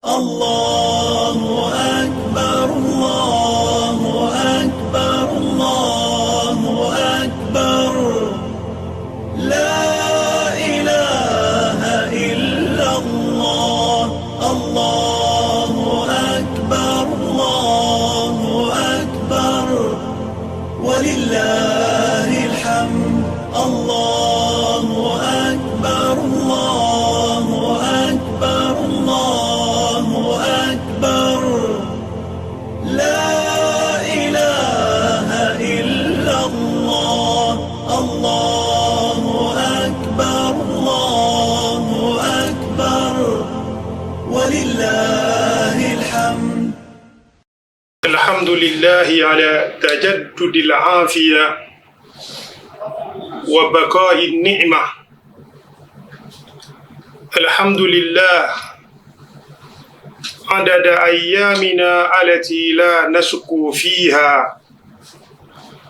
الله أكبر، الله أكبر، الله أكبر، لا إله إلا الله، الله أكبر، الله أكبر، ولله الحمد، الله أكبر، الله أكبر، الله أكبر، لا إله إلا الله، الله أكبر، الله أكبر، ولله الحمد. الحمد لله على تجدد العافية وبقاء النعمة. الحمد لله عدد أيامنا التي لا نشكو فيها،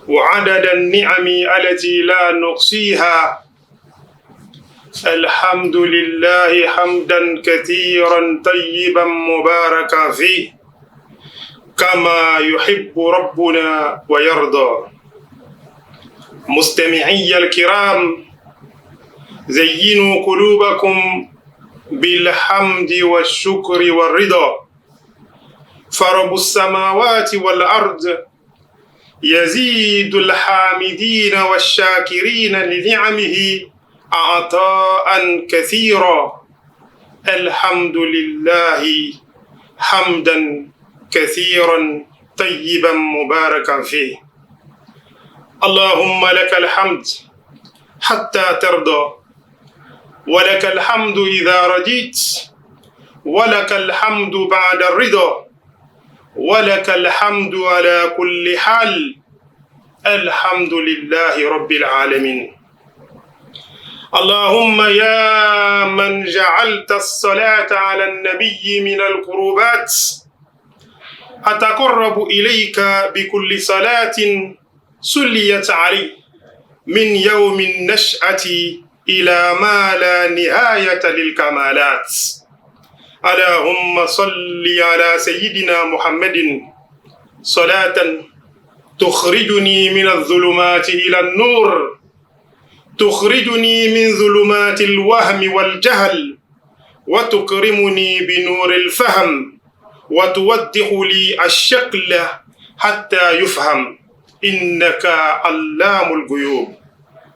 وعدد النعم التي لا نقصيها. الحمد لله حمدا كثيرا طيبا مباركا فيه كما يحب ربنا ويرضى. مستمعي الكرام، زينوا قلوبكم بالحمد والشكر والرضا، فرب السماوات والأرض يزيد الحامدين والشاكرين لنعمه عطاء كثيرا. الحمد لله حمدا كثيرا طيبا مباركا فيه. اللهم لك الحمد حتى ترضى، ولك الحمد إذا رضيت، ولك الحمد بعد الرضا، ولك الحمد على كل حال. الحمد لله رب العالمين. اللهم يا من جعلت الصلاة على النبي من القربات، أتقرب إليك بكل صلاة صليت عليه من يوم النشأة إلى ما لا نهاية للكمالات. اللهم صل على سيدنا محمد صلاة تخرجني من الظلمات إلى النور، تخرجني من ظلمات الوهم والجهل، وتكرمني بنور الفهم، وتوضح لي الشكل حتى يفهم، إنك علام الغيوب.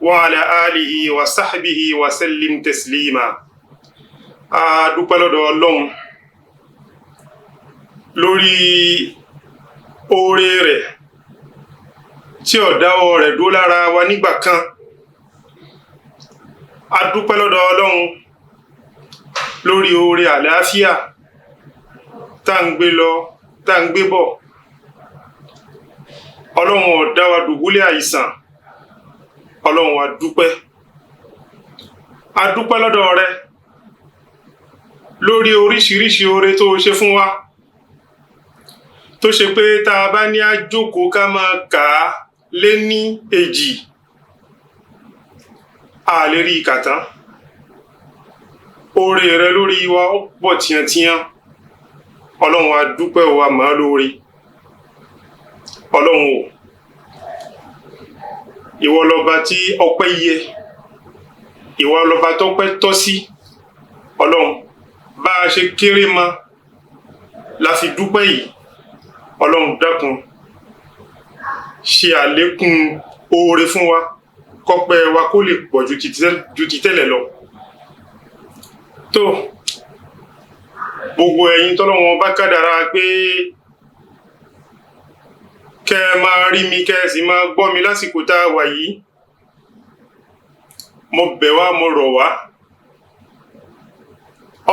وعلى آله وصحبه وسلم تسليما. A dúpẹ́ lọ́dọ̀ Ọlọ́run lórí oore rẹ̀ tí ò dáwọ́ rẹ̀ dúró lára wa nígbà kan. A dúpẹ́ lọ́dọ̀ Ọlọ́run lórí oore àlàáfíà tá ń gbé lọ, tá ń gbé bọ̀. Ọlọ́run ò dá wa dùbúlẹ̀ àìsàn. Ọlọ́run, a dúpẹ́. A dúpẹ́ lọ́dọ̀ rẹ lórí oríṣiríṣi oore tó o ṣe fún wa, tó ṣe pé tá a bá ní á jókòó ká máa kà á lé ní èjì, a lè rí ìkà tán. Oore rẹ lórí wa ó pọ̀ tiyantiyan. Ọlọ́run, a dúpẹ́ o, a mọ̀ ọ́ lóore. Ọlọ́run o, ìwọ lọba tí ọpẹ́ yẹ, ìwọ lọba tọ́pẹ́ tọ́ sí. Ọlọ́run, bá a ṣe kéré mọ la fi dúpẹ́ yìí. Ọlọ́run, dákun, ṣe àlékún oore fún wa, kọ́pẹ́ wa kó lè pọ̀ ju ti tẹ́lẹ̀ lọ. Tó gbogbo ẹ̀yin tọ́lọ́run bá kádàrá pé kẹ́ ẹ máa rí mi, kẹ́ ẹ sì máa gbọ́ mi lásìkò tá a wà yìí, mo bẹ̀ wá, mo rọ̀ wá,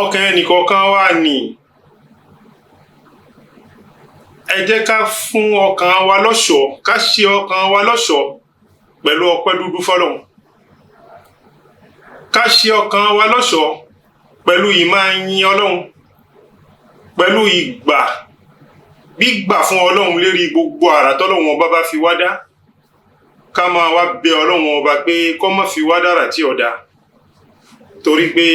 ọkàn ẹnìkọ̀ọ̀kan wà ní, ẹ jẹ́ ká fún ọkàn wa lọ́ṣọ̀ọ́, ká ṣe ọkàn wa lọ́ṣọ̀ọ́ pẹ̀lú ọpẹ́ dúdú fọ́lọ́run, ká ṣe ọkàn wa lọ́ṣọ̀ọ́ pẹ̀lú ìmáa yin Ọlọ́run, pẹ̀lú ìgbà gbígbà fún Ọlọ́run lérí gbogbo àrà tọ́lọ́run Ọba bá fi wá dá, ká máa wá bẹ Ọlọ́run Ọba pé kó má fi wá dára tí ọ̀dà, torí pé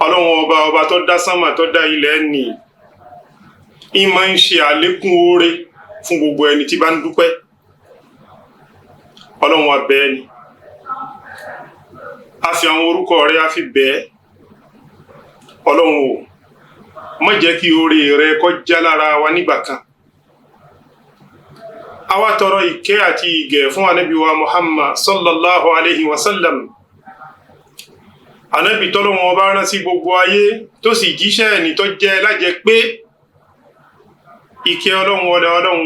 Ọlọ́run ọba, ọba tó dá sánmà, tó dá ilẹ̀ nì, ìmọ̀ ń ṣe àlékún oore fún gbogbo ẹni tí bá ń dúpẹ́. Ọlọ́run wa bẹ́ẹ̀ ni, a fi àwọn orúkọ rẹ̀ a fi bẹ́ẹ̀. Ọlọ́run o, má jẹ́ kí oore rẹ̀ kó já lára wa nígbà kan. A wá tọrọ ìkẹ́ àti ìgẹ̀ fún Ànábì wa Muhammad sallallahu alayhi wa sallam, Ànábì tọ́lọ́run ọba rán sí gbogbo ayé, tó sì jíṣẹ́ ẹni tó jẹ́ lájẹ pé ìkẹ́ Ọlọ́run, ọlẹ́ Ọlọ́run,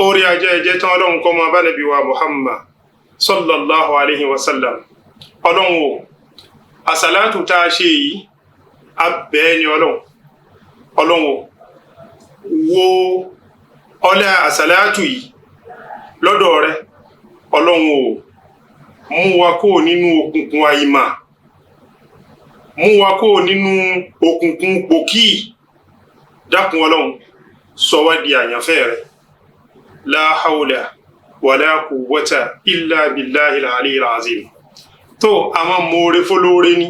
orí ajẹ́ ẹjẹ́ tán Ọlọ́run kó máa bá Ànábì wa Muhammad sallallahu alayhi wa sallam. Ọlọ́run o, àsàlátù tá a ṣe yìí, abẹ́ ni Ọlọ́run. Ọlọ́run o, wo ọlá àsàlátù yìí lọ́dọ̀ rẹ. Ọlọ́run o, mú wa kó nínú òkùnkùn àìmà, mú wa kó nínú òkùnkùn pòkì. Dákun Ọlọ́run, sọ wá di àyànfẹ́ rẹ. La hawla wala quwwata illa billahil aliyyil azim. Tó àwọn mọ̀ọ́rẹ́ fọlọ́ọ́rẹ́ ni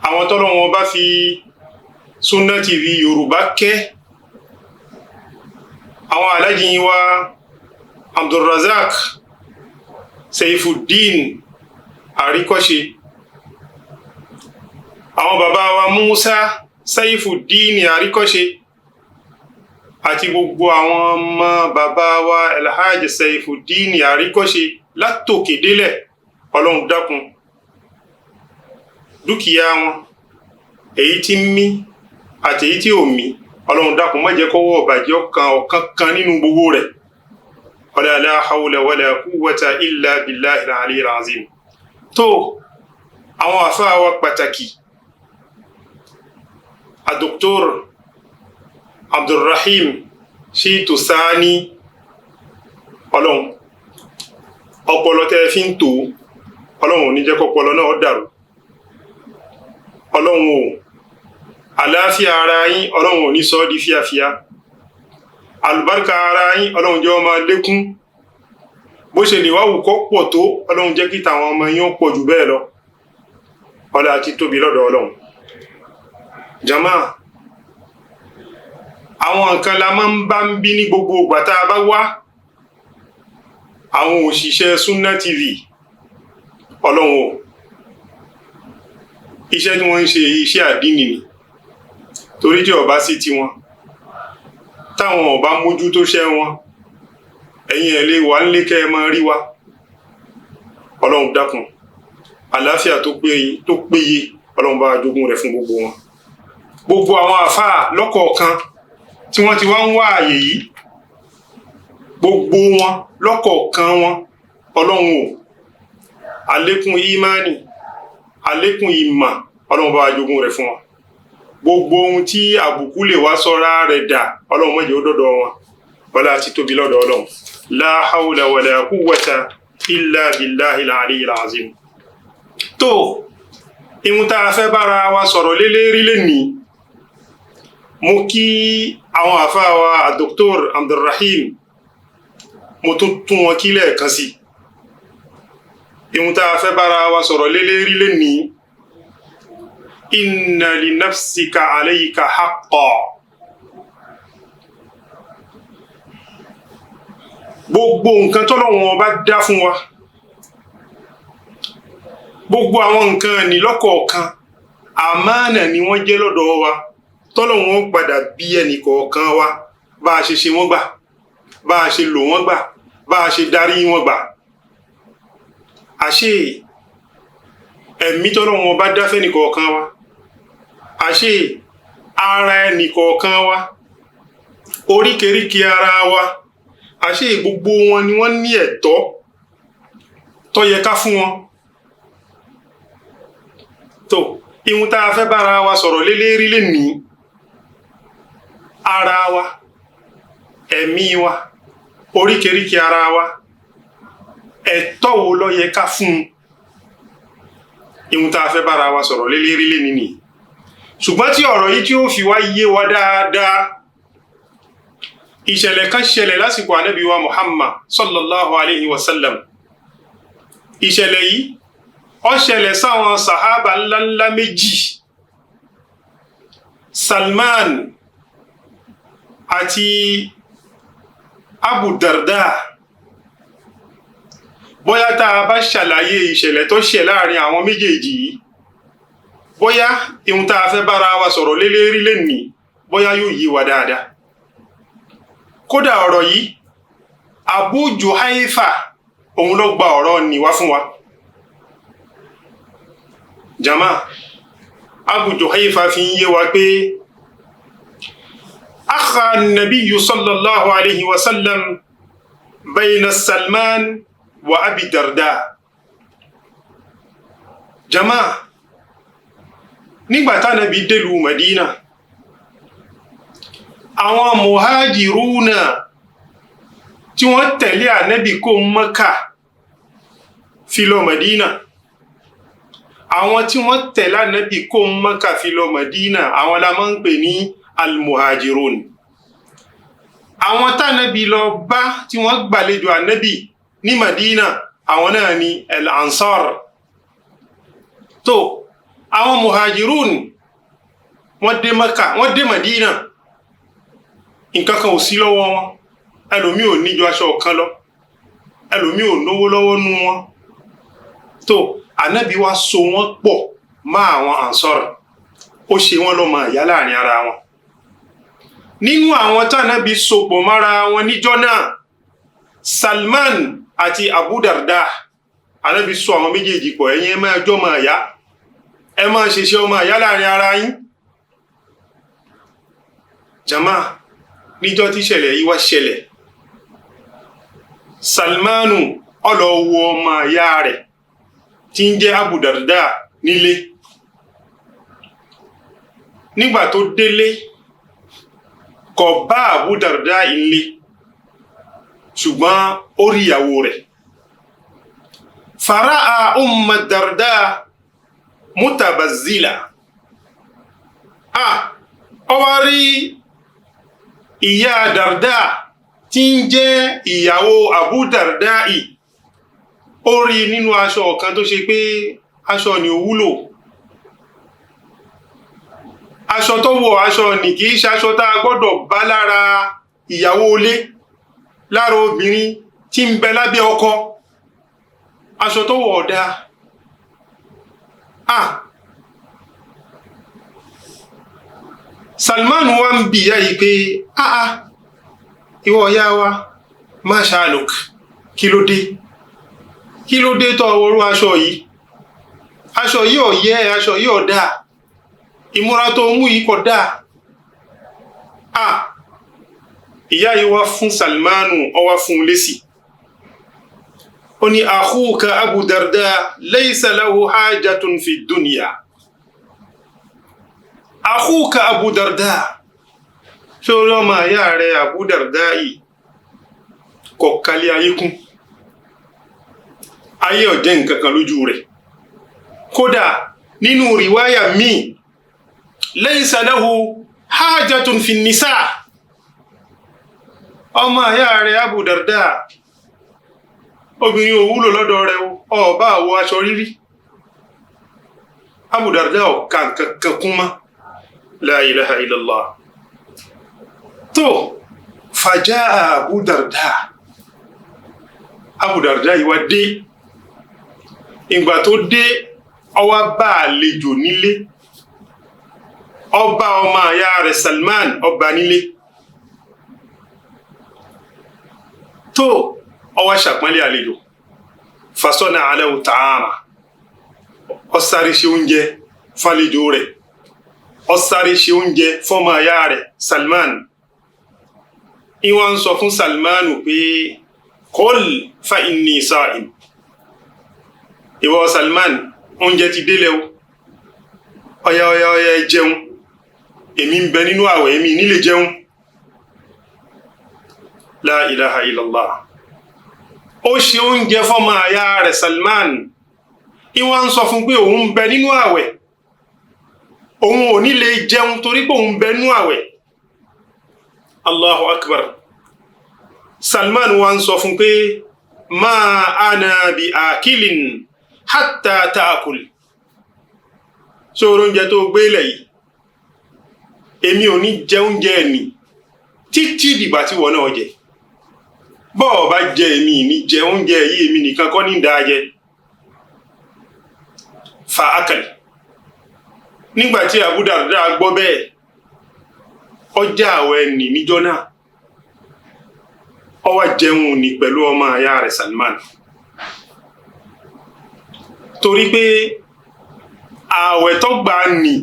àwọn tọ́lọ́run bá fi Sunna TV Yorùbá kẹ́, àwọn alájì wa Abdulrazak Seifuddin Àríkọ́ṣe, àwọn bàbá wa Musa Seifuddin Àríkọ́ṣe, àti gbogbo àwọn ọmọ bàbá wa Alhaji Seifuddin Àríkọ́ṣe látòkè délẹ̀. Ọlọ́run dákun, dúkìá wọn, èyí tí ń mí àti èyí tí ò mí, Ọlọ́run dákun, má jẹ́ kọ́wọ́ ọ̀bàjẹ́ ọ̀kan ọ̀kan kan nínú gbogbo rẹ̀. Wala la hawla wala quwwata illa billahi al-aliyyil azim. Tó àwọn àfáà wa pàtàkì, Dr. Abdulrahim Shitu Sani, Ọlọ́run, ọpọlọ tẹ́ fi ń tò, Ọlọ́run ò ní jẹ́ kọ́pọlọ náà dàrú. Ọlọ́run o, àlàáfíà ara yín, Ọlọ́run ò ní sọ ọ́ di fíafíà. Àlùbáríkà ara yín, Ọlọ́run jẹ́ ó máa lékún. Bó ṣe lè wá wù kó pọ̀ tó, Ọlọ́run jẹ́ kí tàwọn ọmọ yín ó pọ̀ jù bẹ́ẹ̀ lọ. Ọlá àti tóbi lọ́dọ̀ Ọlọ́run. Jama, àwọn nǹkan la máa ń bá ń bí ní gbogbo ìgbà tá a bá wá. Àwọn òṣìṣẹ́ Sunna TV, Ọlọ́run o, iṣẹ́ tí wọ́n ń ṣe, iṣẹ́ àdínì ni, torí tí ọba sí tiwọn, táwọn ọba mójútó ṣẹ́ wọn, ẹ̀yin ẹ̀ lè wà nílé kẹ́ ẹ máa rí wa. Ọlọ́run dákun, àlàáfíà tó péye tó péye, Ọlọ́run bá jogún rẹ̀ fún gbogbo wọn. Gbogbo àwọn àfáà lọ́kọ̀ọ̀kan tí wọ́n ti wá ń wá àyè yìí, gbogbo wọn lọ́kọ̀ọ̀kan wọn, Ọlọ́run o, àlékún ìmánì, àlékún ìmà, Ọlọ́run bá jogún rẹ̀ fún wọn. Gbogbo ohun tí àbùkù lè wá sọ́ra rẹ̀ dà, Ọlọ́run má jẹ́ ó dọ́dọ̀ wọn. Ọlá àti tóbi lọ́dọ̀ Ọlọ́run. La hawla wala quwwata illa billahi al-aliyyil azim. Tó ihun tá a fẹ́ bára wa sọ̀rọ̀ lélẹ́rí lẹ́nìí, mo kí àwọn àfáà wa Dr. Abdulrahim, mo tún tún wọn kí lẹ́ẹ̀kan sí. Ihun tá a fẹ́ bára wa sọ̀rọ̀ lélẹ́rí lẹ́nìí, inna li nafsika alayka haqqa. Gbogbo nǹkan tọ́lọ́run bá dá fún wa, gbogbo àwọn nǹkan ní lọ́kọ̀ọ̀kan, àmánà ni wọ́n jẹ́ lọ́dọ̀ wa, tọ́lọ́run ó padà bí ẹnì kọ̀ọ̀kan wa bá a ṣe ṣe wọ́n gbà, bá a ṣe lò wọ́n gbà, bá a ṣe darí wọ́n gbà. Àṣé ẹ̀mí tọ́lọ́run bá dá fẹ́nì kọ̀ọ̀kan wa, àṣé ara ẹnì kọ̀ọ̀kan wa, oríkèéríkèé ara wa, àṣé gbogbo wọn ni wọ́n ní ẹ̀tọ́ tó yẹ ká fún wọn. Tó ihun tá a fẹ́ bára wa sọ̀rọ̀ lélẹ́rí lénìí, ara wa, ẹ̀mí wa, oríkèéríkèé ara wa, ẹ̀tọ́ wo ló yẹ ká fún un? Ihun tá a fẹ́ bára wa sọ̀rọ̀ lélẹ́rí lénìí nìyí. Ṣùgbọ́n tí ọ̀rọ̀ yìí tí ó fi wá yé wa dáadáa, ìṣẹ̀lẹ̀ kan ṣẹlẹ̀ lásìkò ànábì wa Muhammad sallallahu alayhi wa sallam. Ìṣẹ̀lẹ̀ yìí Ó ṣẹlẹ̀ sáwọn sàhábà ńláńlá méjì, Salman àti Abu Darda. Bóyá tá a bá ṣàlàyé ìṣẹ̀lẹ̀ tó ṣẹ̀ láàrin àwọn méjèèjì yìí, bóyá ihun tá a fẹ́ bára wa sọ̀rọ̀ lélẹ́rí lẹ́nìí, bóyá yóò yé wa dáadáa. Kódà ọ̀rọ̀ yìí, Abu Juhaifa òun ló gba ọ̀rọ̀ nì wá fún wa. Jama, Abu Juhaifa fi ń yé wa pé akha nabiyyu sallallahu alayhi wa sallam bayna Salman wa Abi Darda. Jama, nígbà tánàbí délùú Madina, àwọn muhajiruna tí wọ́n tẹ̀lé ànábì kó Mẹ́kà fi lọ Madina, àwọn tí wọ́n tẹ̀lé ànábì kó Mẹ́kà fi lọ Madina, àwọn la máa ń pè ní almuhajirun. Àwọn tánàbí lọ bá tí wọ́n gbàlejò ànábì ní Madina, àwọn náà ni el-ansar. Tó àwọn muhajirun, wọ́n dé Mẹ́kà, wọ́n dé Madina, nǹkan kan ò sí lọ́wọ́ wọn. Ẹlòmíì ò níjọ aṣọ kan lọ, ẹlòmíì ò náwó lọ́wọ́ nú wọn. Tó ànábì wá so wọ́n pọ̀ mọ́ àwọn ansar, ó ṣe wọ́n lọ́mọ ìyá láàrin ara wọn. Nínú àwọn tánàbí sopọ̀ mára wọn níjọ́ náà, Salman àti Abu Darda, ànábì so àwọn méjèèjì pọ̀. Ẹ̀yin ẹ máa jọ́ ọmọ ìyá, ẹ máa ṣiṣẹ́ ọmọ ìyá láàrin ara yín. Jama, níjọ́ tí ìṣẹ̀lẹ̀ yìí wá ṣẹlẹ̀, Salmanu ó lọ wo ọmọ ìyá rẹ̀ tí ń jẹ́ Abu Darda nílé. Nígbà tó délé, kò bá Abu Darda ilé, ṣùgbọ́n ó rí ìyàwó rẹ̀. Fara'a Umma Darda mutabazila. Ah, ó wá rí ìyá Darda tí ń jẹ́ ìyàwó Abu Darda yìí, ó rí nínú aṣọ kan tó ṣe pé aṣọ ni ò wúlò. Aṣọ tó wọ̀, aṣọ ní kìí ṣe aṣọ tá a gbọ́dọ̀ bá lára ìyàwó ilé, lára obìnrin tí ń bẹ lábẹ́ ọkọ. Aṣọ tó wọ̀ ọ̀dà. Ah, Salman wa ń bi ìyá yìí pé, ah ah, ìwọ ìyá wa, má ṣàlùk, kí ló dé, kí ló dé tó wọrú aṣọ yìí? Aṣọ yìí ò yẹ, aṣọ yìí ò dáa, ìmúra tó mú yìí kò dáa. Ah, ìyá yìí wá fún Salmanu, ó wá fún un lésì. Ó ní akhuka Abu Darda laysa lahu hajatun fi dunya. Akhuka Abu Darda, ṣé orí ọmọ ìyá rẹ̀ Abu Darda yìí kò kálí ayé kún, ayé ò jẹ́ nǹkan kan lójú rẹ̀. Kódà nínú rìwáyà míì, laysa lahu hajatun fi nisa. Ọmọ ìyá rẹ̀ Abu Darda, obìnrin ò wúlò lọ́dọ̀ rẹ̀ o, ó bá wọ aṣọ rírí. Abu Darda ò ka nǹkan kan kún mọ́. La ilaha illallah. Tó fàjá Abu Darda, Abu Darda yìí wá dé. Ìgbà tó dé, ó wá bá àlejò nílé, ó bá ọmọ ìyá rẹ̀ Salman, ó bá nílé. Tó ó wá ṣàpọ́nlé àlejò, fasọ́nà alahu ta'ama, ó sáré ṣe oúnjẹ fàlejò rẹ̀, ó sáré ṣe oúnjẹ fọ́mọ ìyá rẹ̀ Salman. Ìwọ́n ń sọ fún Salmanu pé kol fa inni sa'im. Ìwọ Salman, oúnjẹ ti délẹ̀ o, ọya ọya ọya, ẹ jẹun, èmi ń bẹ nínú àwẹ̀, èmi nílé jẹun. La ilaha illallah. Ó ṣe oúnjẹ fọ́mọ àyà rẹ̀ Salman, ìwọ́n ń sọ fún pé òun ń bẹ nínú àwẹ̀, òun ò ní lè jẹun torí pé òun ń bẹ nínú àwẹ̀. Allahu akbar. Salman wa ń sọ fún pé ma ana bi akilin Hatta taakul. Sóòrò oúnjẹ tó gbé lẹ̀ yìí, èmi ò ní jẹ oúnjẹ nì títí dìgbà tí wọ́n náà jẹ. Bọ́ọ̀ bá jẹ, èmi ní jẹ oúnjẹ yìí, èmi nìkan kọ́ ní dáa jẹ. Fa akal. Nígbà tí Abu Darda gbọ́ bẹ́ẹ̀, ọjà àwẹ̀ nì níjọ́ náà, ó wá jẹun ní pẹ̀lú ọmọ àyà rẹ̀ Salman, torí pé ààwẹ̀ tó gbà ní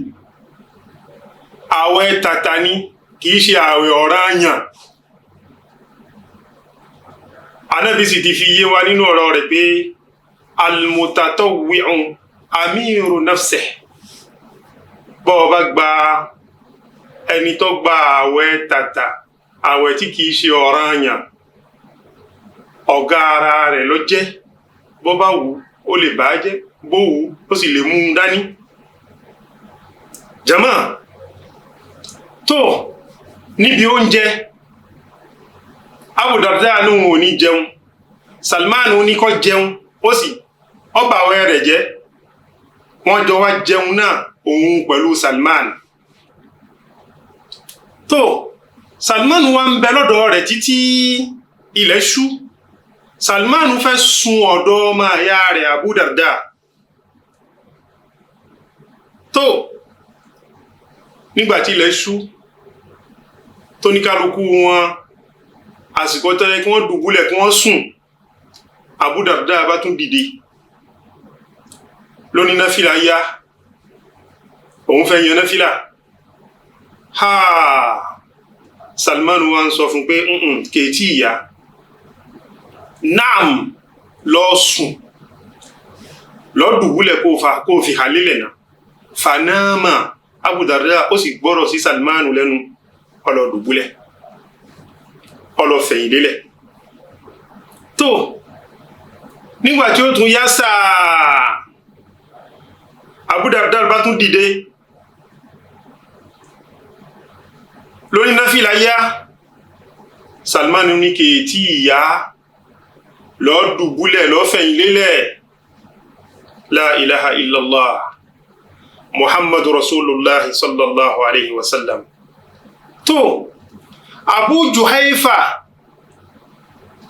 ààwẹ̀ tàtà ni, kìí ṣe ààwẹ̀ ọ̀ranyàn. Ànábì sì ti fi yé wa nínú ọ̀rọ̀ rẹ̀ pé almutatawwi'un amiru nafsihi. Bọ́ ọ bá gba ẹni tó gba ààwẹ̀ tàtà, ààwẹ̀ tí kìí ṣe ọ̀ranyàn, ọ̀gá ara rẹ̀ ló jẹ́. Bó bá wù ó lè bá jẹ́, bó wù ó sì lè mú un dání. Jama tó níbi oúnjẹ, Abu Darda ní òun ò ní jẹun, Salman ní kó jẹun, ó sì ọba àwẹ̀ rẹ̀ jẹ́. Wọ́n jọ wá jẹun náà, òun pẹ̀lú Salman. Tó Salman wá ń bẹ lọ́dọ̀ rẹ̀ títí ilẹ̀ ṣú. Salman fẹ́ sun ọ̀dọ̀ ọmọ àyà rẹ̀ Abu Darda. Tó nígbàtí ilẹ̀ ṣú, tó ní kálukú wọn àsìkò tó yẹ kí wọ́n dùbúlẹ̀ kí wọ́n sùn, Abu Darda bá tún dìde lóní náfìlà yá, òun fẹ́ yan náfìlà. Ha, Salman wa ń sọ fún pé kèétí ìyá naam, lọ sùn, lọ dùbúlẹ̀ kó fi hà lélẹ̀ náà. Fanáàmà, Abu Darda ó sì gbọ́rọ̀ sí Salman lẹ́nu, ó lọ dùbúlẹ̀, ó lọ fẹ̀yìn lélẹ̀. Tó nígbà tí ó tún yá sáà, Abu Darda bá tún dìde lórí náfìlà yá. Salman ní kèétí ìyá, lọ dùbúlẹ̀, lọ fẹ̀yìn lélẹ̀. La ilaha illallah Muhammadu Rasulullah sallallahu alayhi wa sallam. Tó Abu Juhaifa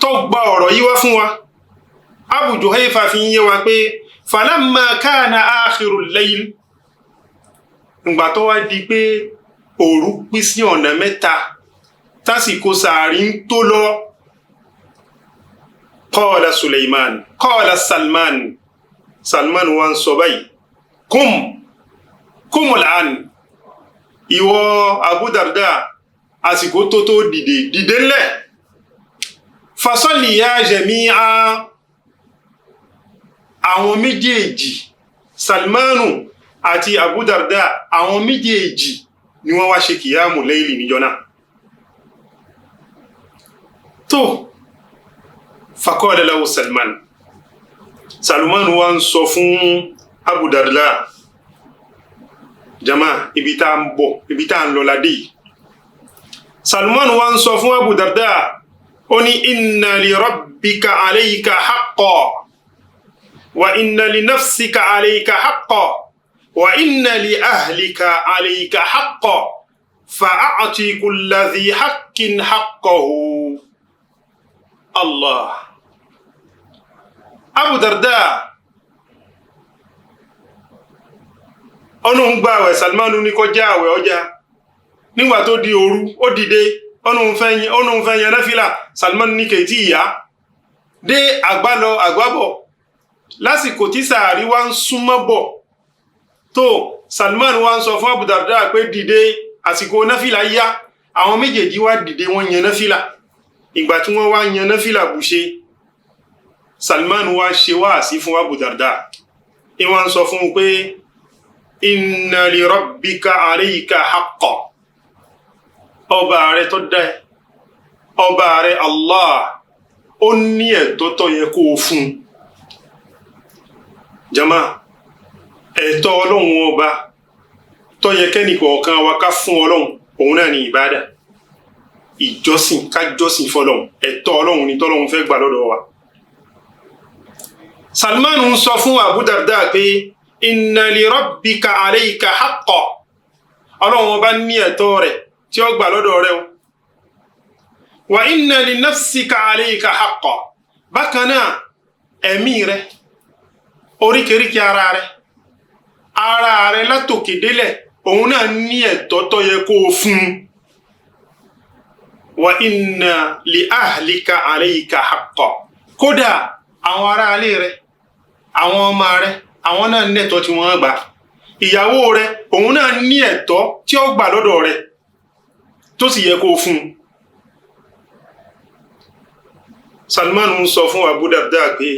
tó gba ọ̀rọ̀ yìí wá fún wa, Abu Juhaifa fi ń yé wa pé falamma kana akhirul layl, ìgbà tó wá di pé òru pín sí ọ̀nà mẹ́ta, tásìkò sàárì ń tó lọ, qala Suleiman, qala Salman, Salman wa ń sọ báyìí, kum kum al'an, ìwọ Abu Darda, àsìkò tó tó dìde, dìde ńlẹ̀, fasalli ya jami'a. Àwọn méjèèjì, Salmanu àti Abu Darda, àwọn méjèèjì ni wọ́n wá ṣe kìyàmù layli níjọ́ náà. Tó faqala lahu Salman, Salman wá ń sọ fún Abu Darda, jama, ibi tá ń bọ̀, ibi tá ń lọ ládé yìí. Salman wá ń sọ fún Abu Darda, ó ní inna li rabbika alayka haqqan wa inna li nafsika alayka haqqan wa inna li ahlika alayka haqqan fa'ati kulla dhi haqqin haqqahu. Allah. Abu Darda ọ̀nà ń gba àwẹ̀, Salmanu ní kó já àwẹ̀ ọjà. Nígbà tó di òru, ó dìde, ọ̀nà ń fẹ́ yan náfìlà. Salmanu ní kèétí ìyá dé àgbálọ àgbábọ̀. Lásìkò tí sàárì wá ń súnmọ́ bọ̀, tó Salman wá ń sọ fún Abu Darda pé dìde, àsìkò náfìlà yá. Àwọn méjèèjì wá dìde, wọ́n yan náfìlà. Ìgbà tí wọ́n wá yan náfìlà bùṣe, Salman wá ṣe wáàsí fún Abu Darda. Ìwọ́n ń sọ fún un pé inna li rabbika alayka haqqan, ọba rẹ tó dá ẹ, ọba rẹ Allah, ó ní ẹ̀tọ́ tó yẹ kó o fún un. Jama, ẹ̀tọ́ Ọlọ́run ọba tó yẹ kẹ́nìkọ̀ọ̀kan wa ká fún Ọlọ́run, òun náà ní ìbádà, ìjọsìn, ká jọ́sìn fọ́lọ́run. Ẹ̀tọ́ Ọlọ́run ni tọ́lọ́run fẹ́ gbà lọ́dọ̀ wa. Salman ń sọ fún Abu Darda pé inna li rabbika alayka haqqa, Ọlọ́run ọba ní ẹ̀tọ́ rẹ̀ tí ó gbà lọ́dọ̀ rẹ̀ o. Wa inna li nafsika alayka haqqa, bákan náà ẹ̀mí rẹ̀, oríkèéríkèé ara rẹ̀, ara rẹ̀ látòkè délẹ̀, òun náà ní ẹ̀tọ́ tó yẹ kó o fún un. Wa inna li ahlika alayka haqqa, kódà àwọn aráalé rẹ̀, àwọn ọmọ rẹ̀, àwọn náà ní ẹ̀tọ́ tí wọ́n gbà. Ìyàwó rẹ̀, òun náà ní ẹ̀tọ́ tí ó gbà lọ́dọ̀ rẹ̀ tó sì yẹ kó o fún un. Salman ń sọ fún Abu Darda pé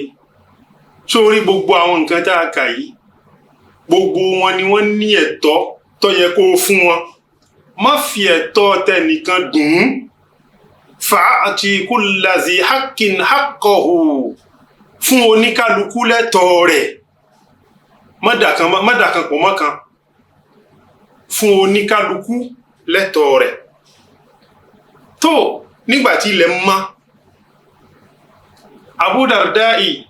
sórí gbogbo àwọn nǹkan tá a kà yìí, gbogbo wọn ni wọ́n ní ẹ̀tọ́ tó yẹ kó o fún wọn. Má fi ẹ̀tọ́ tẹnìkan dùn ún. Fa'ati kulla zi haqqin haqqahu, fún oníkálukú lẹ́tọ̀ọ́ rẹ̀. Má dàkan pọ̀ mọ́kan, fún oníkálukú lẹ́tọ̀ọ́ rẹ̀. Tó nígbà tí ilẹ̀ mọ́, Abu Darda'i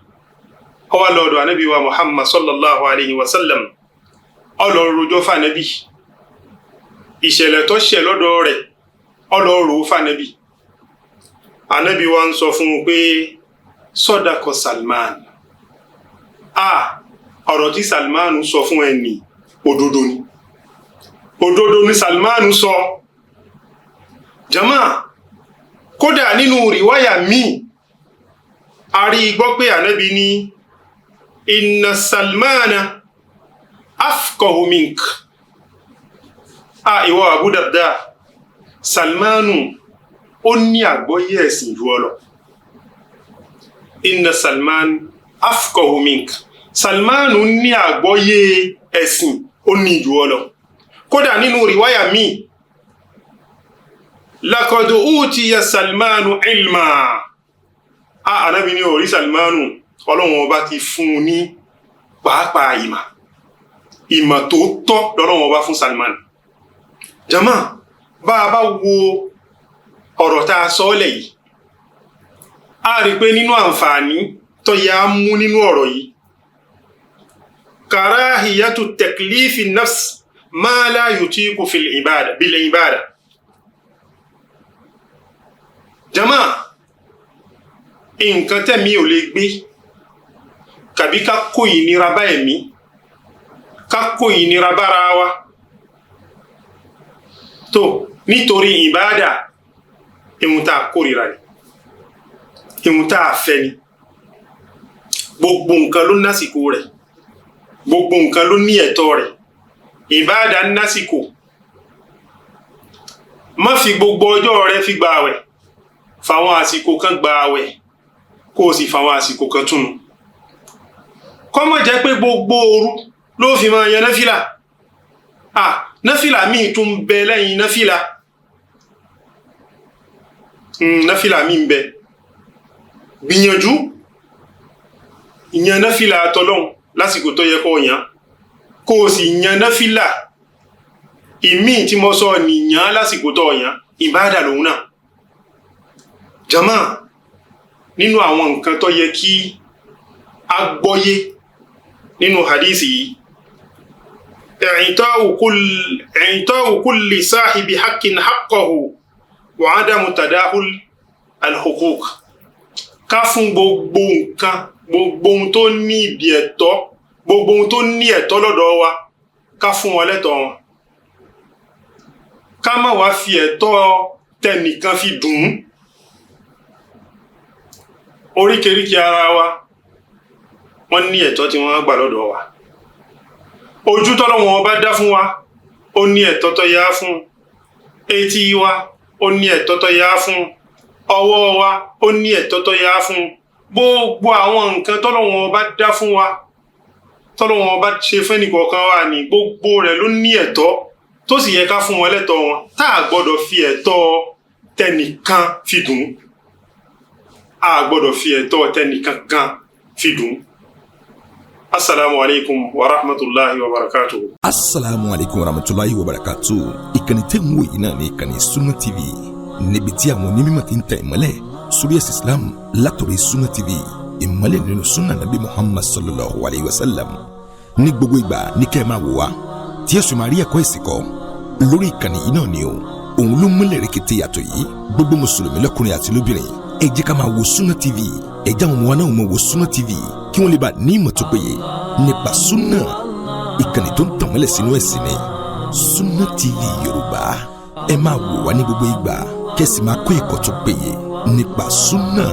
ó wá lọ́dọ̀ Ànábì wa Muhammad sallallahu alayhi wa sallam, ó lọ rojọ́ fànẹ́bì ìṣẹ̀lẹ̀ tó ṣẹ̀ lọ́dọ̀ rẹ̀, ó lọ rò fànẹ́bì. Ànábì wa ń sọ fún un pé sọ́dakọ̀ Salman, a ọ̀rọ̀ tí Salman sọ fún ẹ ní òdodo ni, òdodo ni Salman sọ. Jama, kódà nínú rìwáyà míì a rí gbọ́ pé Ànábì ní inna Salmana afqahu mink. A ìwọ Abu Darda, Salmanu ó ní àgbọ́yé ẹ̀sìn jù ọ lọ. Inna Salman afqahu mink, Salmanu ní àgbọ́yé ẹ̀sìn ó ní jù ọ lọ. Kódà nínú rìwáyà míì, laqad utiya Salmanu ilma. A Ànábì ní orí Salmanu, Ọlọ́run ọba ti fún un ní pàápàá ìmọ̀, ìmọ̀ tó tọ́ lọ́lọ́run ọba fún Salman. Jama, bá a bá wo ọ̀rọ̀ tá a sọ lẹ̀ yìí, a rí pé nínú àǹfààní tó yẹ á mú nínú ọ̀rọ̀ yìí, karahiyatu taklifi nafs ma la yutiku fil ibada bil ibada. Jama, nǹkan tẹ̀mí ò lè gbé, kàbí ká kó ìnira bá ẹ̀mí, ká kó ìnira bára wa tó nítorí ìbáàdà, ìhun tá a kórìíra ni, ìhun tá a fẹ́ ni. Gbogbo nǹkan ló násìkò rẹ̀, gbogbo nǹkan ló ní ẹ̀tọ́ rẹ̀. Ìbáàdà násìkò. Má fi gbogbo ọjọ́ rẹ fi gba àwẹ̀, fàwọn àsìkò kan gba àwẹ̀, kó o sì fàwọn àsìkò kan túnu. Kó má jẹ́ pé gbogbo òru ló fi máa yan náfìlà. Náfìlà míì tún bẹ lẹ́yìn náfìlà. Náfìlà míì ń bẹ. Gbìyànjú yan náfìlà tọlọ́hun lásìkò tó yẹ kó yan, kó o sì yan náfìlà ìmíì tí mo sọ nìyàn lásìkò tó yan, ìbáàdà lòun náà. Jama, nínú àwọn nǹkan tó yẹ kí a gbọ́yé nínú hadisi yìí, i'ta'u kulli sahibi haqqin haqqahu wa adamu tadahul al-huquq. Ká fún gbogbo nǹkan, gbogbo ohun tó ní ibi ẹ̀tọ́, gbogbo ohun tó ní ẹ̀tọ́ lọ́dọ̀ wa, ká fún wọn lẹ́tọ̀ọ́ wọn. Ká má wá fi ẹ̀tọ́ tẹnìkan fi dùn ún. Oríkèéríkèé ara wa, wọ́n ní ẹ̀tọ́ tí wọ́n gbà lọ́dọ̀ wa. Ojú tọ́lọ́wọ́n ọba dá fún wa, ó ní ẹ̀tọ́ tó yá fún. Etí wa, ó ní ẹ̀tọ́ tó yá fún. Ọwọ́ wa, ó ní ẹ̀tọ́ tó yá fún. Gbogbo àwọn nǹkan tọ́lọ́wọ́n ọba dá fún wa, tọ́lọ́wọ́n ọba ṣe fẹ́nìkọ̀ọ̀kan wa ní, gbogbo rẹ̀ ló ní ẹ̀tọ́ tó sì yẹ ká fún wọn lẹ́tọ̀ọ́ wọn, tá a gbọ́dọ̀ fi ẹ̀tọ́ tẹnìkan fi dùn. A gbọ́dọ̀ fi ẹ̀tọ́ tẹnìkan kan fi dùn. Assalamu alaikum wa rahmatulahi wa barakatuhu. Assalamu alaikum wa rahmatulahi wa barakatuhu. Ìkànnì tẹ́ ń wò yìí náà ní ìkànnì Sunna TV, níbi tí àwọn onímọ̀ ti ń tẹ̀ ìmọ́lẹ̀ sórí ẹ̀sìn Islam látọ̀rọ̀ Sunna TV. Ìmọ́lẹ̀ nínú sunna nabi Muhammad sallallahu alayhi wa sallam. Ní gbogbo ìgbà ní kẹ́ ẹ máa wò wá, tí ẹ sì máa rí ẹ̀kọ́ ẹ̀sìn kọ́ lórí ìkànnì yìí náà ni o. Òun ló múlẹ̀ rẹ̀kẹ̀tẹ̀ yàtọ̀ yìí. Gbogbo mùsùlùmí lọ́kùnrin àti lóbìnrin, ẹ jẹ́ ká máa wo Sunna TV. Ẹ jẹ́ àwọn ọmọ wa náà máa wo Sunna TV, kí wọ́n lè bá ní ìmọ̀ tó péye nípa sunna. Ìkànnì tó ń tàn mọ́lẹ̀ sínú ẹ̀sìn ni Sunna TV Yorùbá. Ẹ máa wò wá ní gbogbo ìgbà, kẹ́sì máa kó ẹ̀kọ́ tó péye nípa sunna.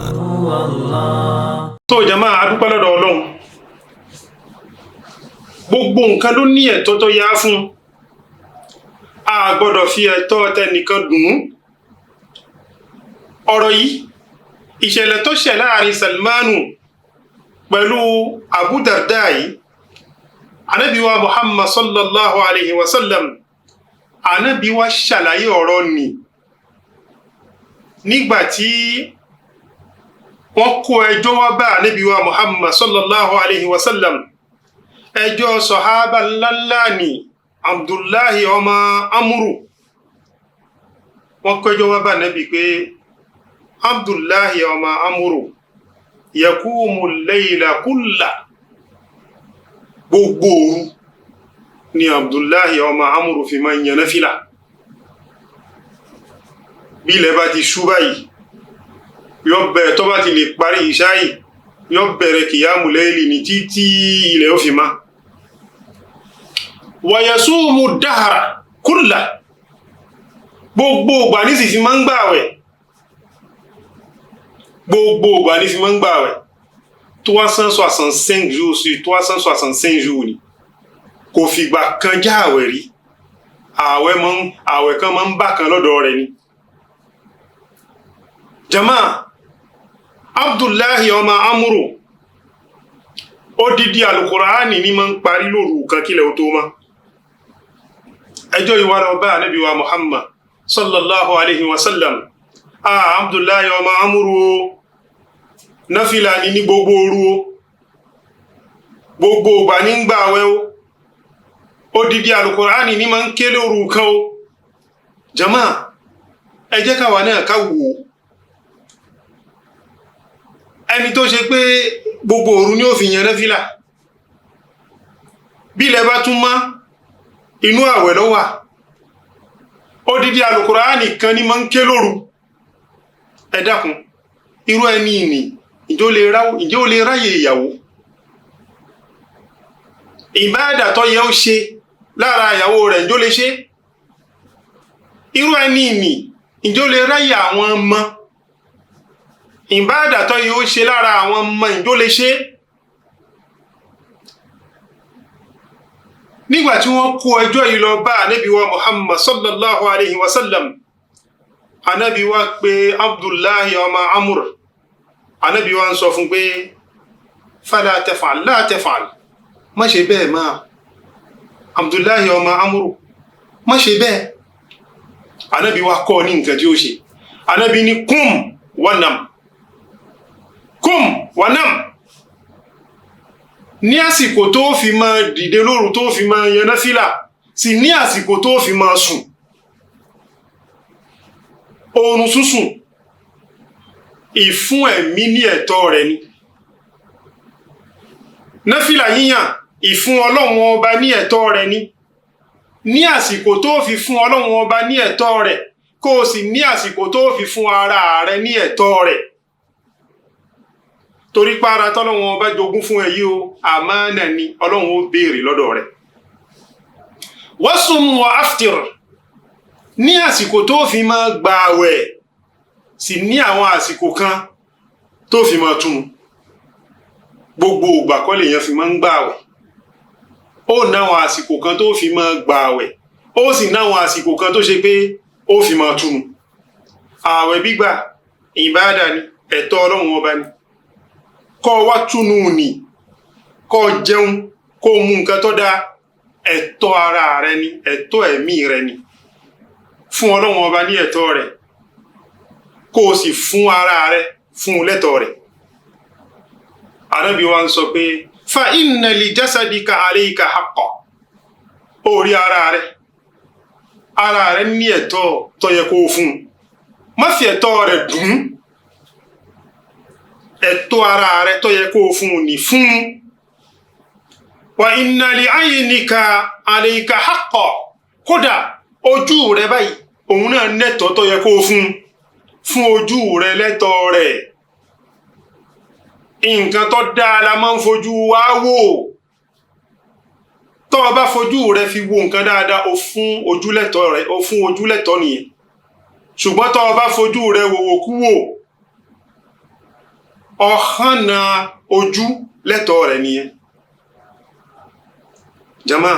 Tó jama, adúpẹ́ lọ́dọ̀ Ọlọ́run. Gbogbo nǹkan ló ní ẹ̀tọ́ tó yá fún. A gbọ́dọ̀ fi ẹ̀tọ́ tẹnìkan dùn ún. Ọ̀rọ̀ yìí, ìṣẹ̀lẹ̀ tó ṣẹ̀ láàrin Salmanu pẹ̀lú Abu Darda yìí, Ànábì wa Muhammad sallallahu alayhi wa sallam, Ànábì wa ṣàlàyé ọ̀rọ̀ nì nígbà tí wọ́n kó ẹjọ́ wá bá Ànábì wa Muhammad sallallahu alayhi wa sallam. Ẹjọ́ sọ̀hábà ńláńlá ni Abdullahi ọmọ Amuru. Wọ́n kó ẹjọ́ wá bá Ànábì pé Abdullahi ọmọ Amuru yakumu layla kulla, gbogbo òru ni Abdullahi ọmọ Amuru fi máa ń yan náfìlà. Bí ilẹ̀ bá ti ṣú báyìí, yọ bẹ̀rẹ̀. Tó bá ti lè parí ìṣáyì, yọ bẹ̀rẹ̀ kìyàmù lẹ́yìn ní títí ilẹ̀ ó fi má. Wa yasumu dahara kulla, gbogbo ìgbà ní sì fi máa ń gbààwẹ̀, gbogbo ìgbà ní fi máa ń gbààwẹ̀, 365 jours sur 365 jours ni kò fìgbà kan já àwẹ̀ rí. Àwẹ̀ máa ń àwẹ̀ kan máa ń bá kan lọ́dọ̀ rẹ̀ ni. Jama, Abdullahi ọmọ Amuru, odidi Alukuraani ní máa ń parí lóru kan kílẹ̀ ó tó mọ́. Ẹjọ́ ìwà lọ bá Ànábì wa Muhammad sallallahu alayhi wa sallam. Ah, Abdullahi ọmọ Amuru o, náfìlà ni ní gbogbo òru o, gbogbo ìgbà ní ń gbà àwẹ̀ o, odidi Alukuraani ní máa ń ké lóru kan o. Jama, ẹ jẹ́ káwa náà ká wò ó. Ẹni tó ṣe pé gbogbo òru ni ó fi yan náfìlà, bí ilẹ̀ bá tún mọ́, inú àwẹ̀ ló wà, odidi Alukuraani kan ní máa ń ké lóru. Ẹ dákun, irú ẹni ìní, ǹjẹ́ ó lè ráyè ìyàwó? Ìbáàdà tó yẹ ó ṣe lára ìyàwó rẹ̀, ǹjẹ́ ó lè ṣe? Irú ẹni ìní, ǹjẹ́ ó lè ráyè àwọn ọmọ? Ìbáàdà tó yẹ ó ṣe lára àwọn ọmọ, ǹjẹ́ ó lè ṣe? Nígbà tí wọ́n kó ẹjọ́ yìí lọ bá Ànábì wa Muhammad sallallahu alayhi wa sallam, Ànábì wa pé Abdullahi ọmọ Amur. Ànábì wa ń sọ fún pé fala taf'al, la taf'al, má ṣe bẹ́ẹ̀ máa, Abdullahi ọmọ Amuru, má ṣe bẹ́ẹ̀. Ànábì wa kọ́ ní nǹkan tí ó ṣe. Ànábì ní kum wanam, kum wanam. Ní àsìkò tó fi máa dìde lóru, tó fi máa yan náfìlà, sì ní àsìkò tó fi máa sùn. Oorun sísùn, ìfún ẹ̀mí ní ẹ̀tọ́ rẹ̀ ni. Náfìlà yíyàn, ìfún Ọlọ́run Ọba ní ẹ̀tọ́ rẹ̀ ni. Ní àsìkò tó fi fún Ọlọ́run Ọba ní ẹ̀tọ́ rẹ̀, kó o sì ní àsìkò tó fi fún ara rẹ̀ ní ẹ̀tọ́ rẹ̀, torí pé ara tọ́lọ́run Ọba jogún fún ẹ yìí o, àmánà ni, Ọlọ́run ó béèrè lọ́dọ̀ rẹ̀. Wasum wa aftir. Ní àsìkò tó fi máa gba àwẹ̀, sì ní àwọn àsìkò kan tó fi máa túnu. Gbogbo ìgbà kọ́ lèèyàn fi máa ń gbà àwẹ̀. Ó náwọn àsìkò kan tó fi máa gbà àwẹ̀, ó sì náwọn àsìkò kan tó ṣe pé ó fi máa túnu. Àwẹ̀ gbígbà, ìbáàdà ni, ẹ̀tọ́ Ọlọ́run Ọba ni. Kọ́ wá túnu nì, kọ́ jẹun, kó mú nǹkan tó dáa, ẹ̀tọ́ ara rẹ ni, ẹ̀tọ́ ẹ̀mí rẹ ni. Fún Ọlọ́run Ọba ní ẹ̀tọ́ rẹ̀, kó o sì fún ara rẹ, fún un lẹ́tọ̀ọ́ rẹ̀. Ànábì wa ń sọ pé fa inna li jasadika alayka haqqa. Ó rí ara rẹ, ara rẹ ní ẹ̀tọ́ tó yẹ kó o fún un, má fi ẹ̀tọ́ rẹ̀ dùn. Ẹ̀tọ́ ara rẹ tó yẹ kó o fún un ní fún un. Wa inna li aynika alayka haqqa. Kódà ojú rẹ báyìí, òun náà nẹ́tọ̀ọ́ tó yẹ kó o fún un. Fún ojú rẹ lẹ́tọ̀ọ́ rẹ̀. Nǹkan tó dáa la máa ń fojú wa wò. Tó o bá fojú rẹ fi wo nǹkan dáadáa, o fún ojú lẹ́tọ̀ọ́ rẹ, o fún ojú lẹ́tọ̀ọ́ nìyẹn. Ṣùgbọ́n tó o bá fojú rẹ wòwò kú wò, ọ̀hánà ojú lẹ́tọ̀ọ́ rẹ̀ nìyẹn. Jama,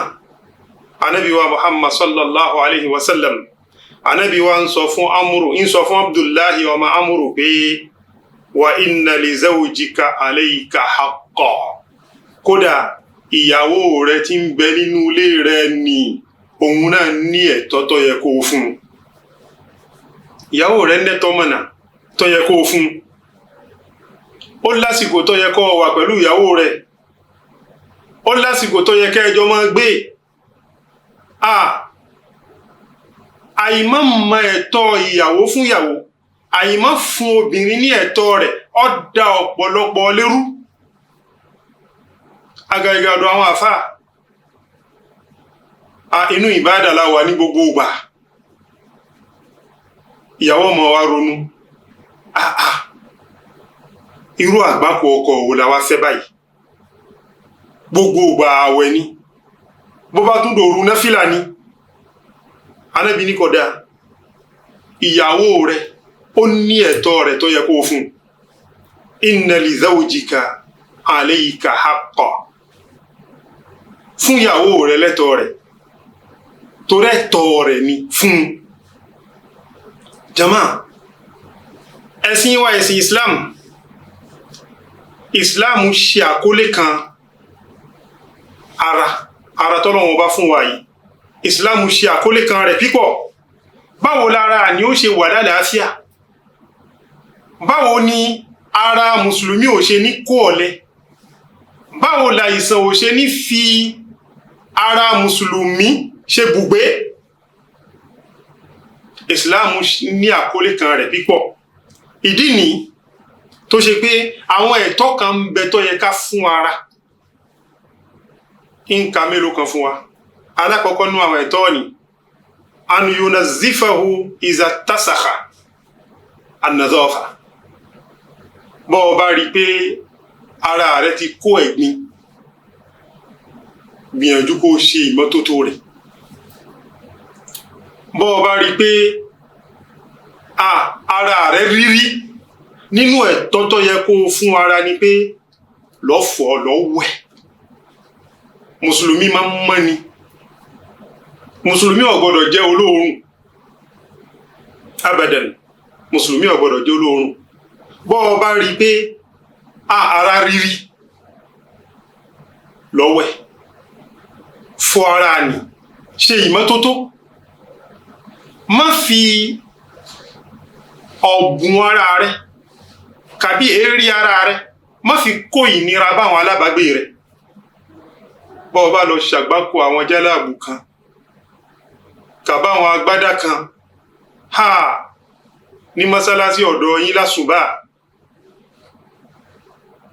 anabi wa Muhammad sallallahu alayhi wa sallam, anabi wa ń sọ fún Amuru, ń sọ fún Abdullahi ọmọ Amuru pé wa inna li zawjika alayka haqqa. Kódà ìyàwó rẹ tí ń bẹ nínú ilé rẹ ni, òun náà ní ẹ̀tọ́ tó yẹ kó o fún un. Ìyàwó rẹ nẹ́tọ́ mọ̀nà tó yẹ kó o fún un. Ó lásìkò tó yẹ kó o wà pẹ̀lú ìyàwó rẹ, ó lásìkò tó yẹ kẹjọ máa gbé. Àìmọ̀ mọ ẹ̀tọ́ ìyàwó fún ìyàwó, àìmọ̀ fún obìnrin ní ẹ̀tọ́ rẹ̀, ó da ọ̀pọ̀lọpọ̀ lérú. Àgàgà ọ̀dọ̀ àwọn àfáà, inú ìbáàdà la wà ní gbogbo ìgbà. Ìyàwó ọmọ wa ronú, irú àgbákò ọkọ wo la wá fẹ́ báyìí? Gbogbo ìgbà àwẹ̀ ni, bó bá tún dòru náfìlà ni. Anábì ní kódà ìyàwó rẹ̀ ó ní ẹ̀tọ́ rẹ̀ tó yẹ kó fún. Inna li zawjika alayka haqqa. Fún ìyàwó rẹ̀ lẹ́tọ̀ọ́ rẹ̀, torí ẹ̀tọ́ rẹ̀ ni fún. Jama, ẹ̀sìn wa, ẹ̀sìn Islam, Islam ṣe àkólé kan ara tọ́lọ́run bá fún wa yìí. Islam ṣe àkólé kan rẹ̀ pípọ̀. Báwo lára ni ó ṣe wà lálàáfíà? Báwo ni ara mùsùlùmí ò ṣe ní kó ọ̀lẹ? Báwo làìsàn ò ṣe ní fi ara mùsùlùmí ṣe bùgbé? Islam ní àkólé kan rẹ̀ pípọ̀. Ìdí nìyí tó ṣe pé àwọn ẹ̀tọ́ kan ń bẹ tó yẹ ká fún ara. Nǹkan mélòó kan fún wa. Alákọ̀ọ́kọ́ nú àwọn ẹ̀tọ́ ni an yunazzifahu iza tasakha, an-nadhafa. Bọ́ ọ bá rí i pé ara rẹ ti kó ẹ̀gbin, gbìyànjú kó o ṣe ìmọ́tótó rẹ̀. Bọ́ ọ bá rí i pé ara rẹ rírí, nínú ẹ̀tọ́ tó yẹ kó o fún ara ni pé lọ́ fọ̀, lọ́ wẹ̀. Mùsùlùmí máa ń mọ́ ni. Mùsùlùmí ò gbọ́dọ̀ jẹ́ olóòórùn abadan. Mùsùlùmí ò gbọ́dọ̀ jẹ́ olóòórùn. Bọ́ ọ bá rí i pé ara rírí, lọ́wẹ̀, fọ ara nì, ṣe ìmọ́tótó. Má fi ọ̀bùn ara rẹ kàbí èérí ara rẹ, má fi kó ìnira báwọn alábàágbé rẹ. Bọ́ ọ bá lọ ṣàgbákò àwọn jálàbù kan kàbá àwọn agbádá kan ha ní mọ́sálásí ọ̀dọ̀ yín lásùbà,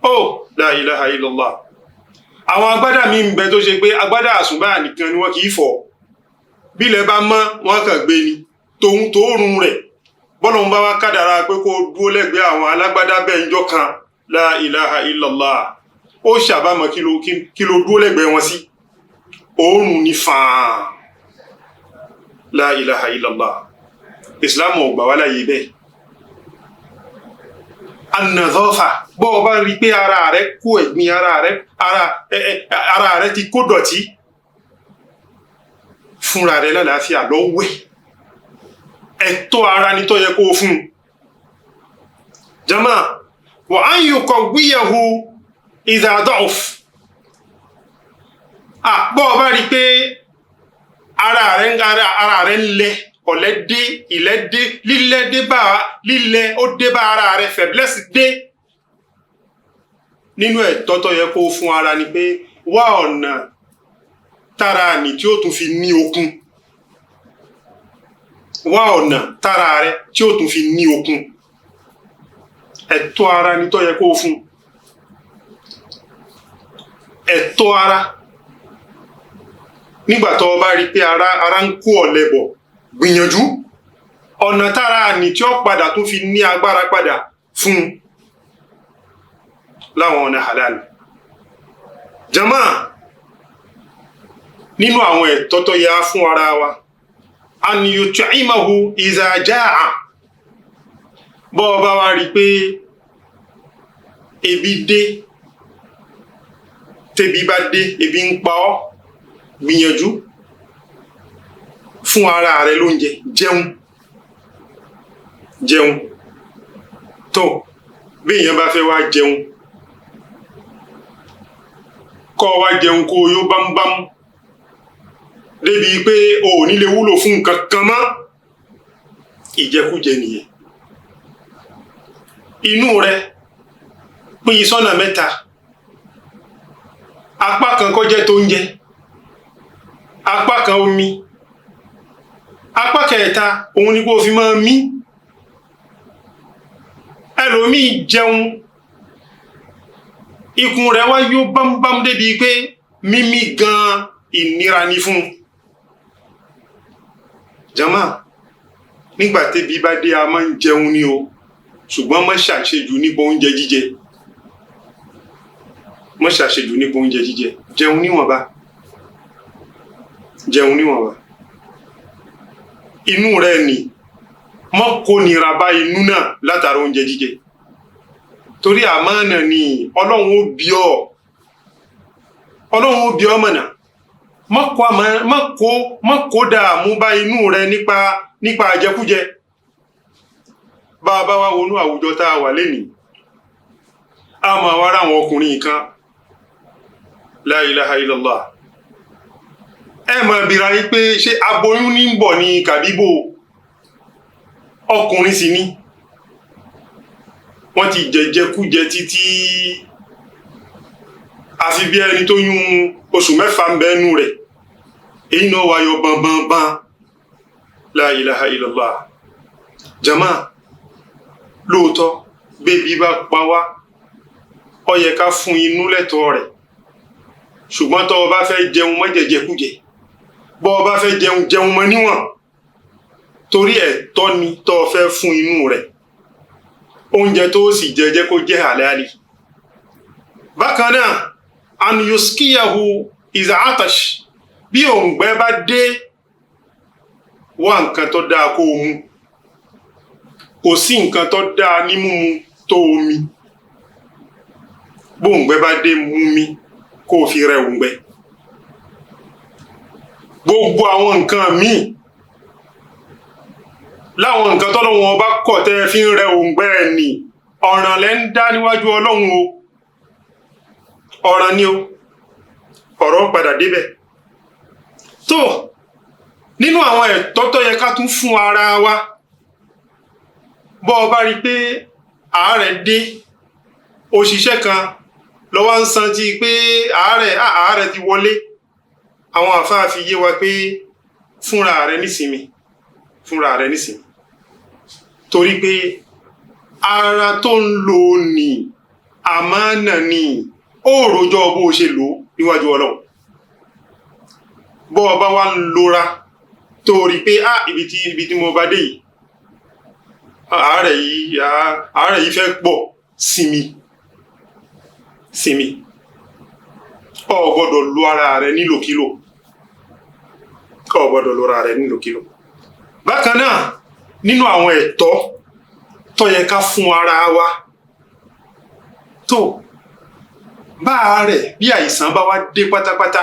ó la ilaha illallah. Àwọn agbádá mi ń bẹ tó ṣe pé agbádá àsùbà nìkan ni wọ́n kì í fọ̀. Bílẹ̀ bá mọ́, wọ́n kàn gbé ni tòun tóorùn rẹ̀. Bọ́lọ̀ ń bá wá kádàrá pé kó dúró lẹ́gbẹ̀ẹ́ àwọn alágbádá bẹ́ẹ̀ ń jọ kan, la ilaha illallah, ó ṣàbámọ̀. Kí ló dúró lẹ́gbẹ̀ẹ́ wọn sí? Òórùn ní fàán. La ilaha illallah. Islam ò gbà wá láyé bẹ́ẹ̀. Anadọ́fà, bọ́ ọ bá rí i pé ara rẹ kó ẹ̀gbin, ara rẹ ti kó dọ̀tí, fúnra rẹ lálàáfíà, lọ́wẹ́. Ẹ̀tọ́ ara ni tó yẹ kó o fún un. Jama, wa an yuqawwiyahu idha da'uf. Bọ́ ọ bá rí i pé ara rẹ ń lẹ, ọ̀lẹ dé, ilẹ̀ dé, lílẹ̀ dé bá lílẹ̀, ó dé bá ara rẹ, faiblesse dé, nínú ẹ̀tọ́ tó yẹ kó o fún ara ni pé wá ọ̀nà tára nì tí ó tún fi ní okun. Wá ọ̀nà tára rẹ tí ó tún fi ní okun. Ẹ̀tọ́ ara ni tó yẹ kó o fún. Ẹ̀tọ́ ara, nígbà tó o bá rí i pé ara ń kó ọ̀lẹ bọ̀, gbìyànjú ọ̀nà tára ní tí ó padà tó fi ní agbára padà fún un láwọn ọ̀nà halal. Jama, nínú àwọn ẹ̀tọ́ tó yẹ fún ara wa, an yut'imahu iza ja'a. Bọ́ ọ bá wá rí i pé ebi dé, tẹ́bi bá dé, ebi ń pa ọ́, gbìyànjú fún ara rẹ lóúnjẹ, jẹun jẹun. Tó bí èèyàn bá fẹ́ wá jẹun, kọ́ wá jẹun kó o yó bámúbámú débi pé o ò ní lè wúlò fún nǹkan kan mọ́, ìjẹkújẹ nìyẹn. Inú rẹ pín sọ́nà mẹ́ta. Apá kan kó jẹ́ tóúnjẹ, apá kan omi, apá kẹta òun ni kó fi máa mí. Ẹlòmíì jẹun, ikùn rẹ̀ wá yó bámúbámú débi pé mímí gan ìnira ni fún un. Jama, nígbà tébi bá dé, a máa ń jẹun ni o, ṣùgbọ́n má ṣàṣejù nípa oúnjẹ jíjẹ. Má ṣàṣejù nípa oúnjẹ jíjẹ. Jẹun níwọ̀nba, jẹun níwọ̀nba. Inú rẹ nì, má kó nira bá inú náà látara oúnjẹ jíjẹ, torí àmánà ni. Ọlọ́run ó bi ọ́, Ọlọ́run ó bi ọ́ mọ̀nà. Má kó dààmú bá inú rẹ nípa àjẹkújẹ. Bá a bá wá wọnú àwùjọ tá a wà lénìí, a máa wá ráwọn ọkùnrin kan, la ilaha illallah, ẹ máa bira yín pé ṣé aboyún ní ń bọ̀ ní kàbíbò? Ọkùnrin sì ni, wọ́n ti jẹjẹkújẹ títí, àfi bí ẹni tó yún oṣù 6 ń bẹ́nu rẹ̀, èyí náà wáyọ bọ̀nbọ̀nbọ̀n. La ilaha illallah. Jama, lóòótọ́ bébí bá pa wá, ó yẹ ká fún inú lẹ́tọ̀ọ́ rẹ̀, ṣùgbọ́n tó o bá fẹ́ jẹun, má jẹjẹkújẹ. Bó o bá fẹ́ jẹun, jẹun mọ́ níwọ̀n, torí ẹ̀tọ́ ni tó o fẹ́ fún inú rẹ̀. Oúnjẹ tó sì jẹ, jẹ́ kó jẹ́ halali. Bákan náà, an yuskiyahu iza atash. Bí òǹgbẹ bá dé, wá nǹkan tó dáa kó o mu. Kò sí nǹkan tó dáa ní mímu tó omi. Bóǹgbẹ bá dé, mú mi kó o fi rẹ òǹgbẹ. Gbogbo àwọn nǹkan míì, láwọn nǹkan tọ́lọ́run ọba kọ̀ tẹ́ fi ń rẹ òǹgbẹ ẹ̀ nì, ọ̀ràn lẹ́ ń dá níwájú Ọlọ́run o. Ọ̀ràn ni o, ọ̀rọ̀ padà débẹ̀. Tó nínú àwọn ẹ̀tọ́ tó yẹ ká tún fún ara wa, bọ́ ọ bá rí i pé àárẹ̀ dé, òṣìṣẹ́ kan lọ́wọ́ ń san ti pé àárẹ̀ ti wọlé, àwọn àfáà fi yé wa pé fúnra rẹ nísinmi, fúnra rẹ nísinmi, torí pé ara tó ń lò ní àmánà ni, ó rojọ́ bó ṣe lò níwájú Ọlọ́run. Bọ́ ọ bá wá ń lora tó rí pé ibi tí mo bá dé yìí, àárẹ̀ yìí fẹ́ pọ̀, sinmi, sinmi. O gbọ́dọ̀ lo ara rẹ nílòkulò, o gbọ́dọ̀ lo ara rẹ nílòkulò. Bákan náà, nínú àwọn ẹ̀tọ́ tó yẹ ká fún ara wa, tó bá àárẹ̀ bí àìsàn bá wá dé pátápátá,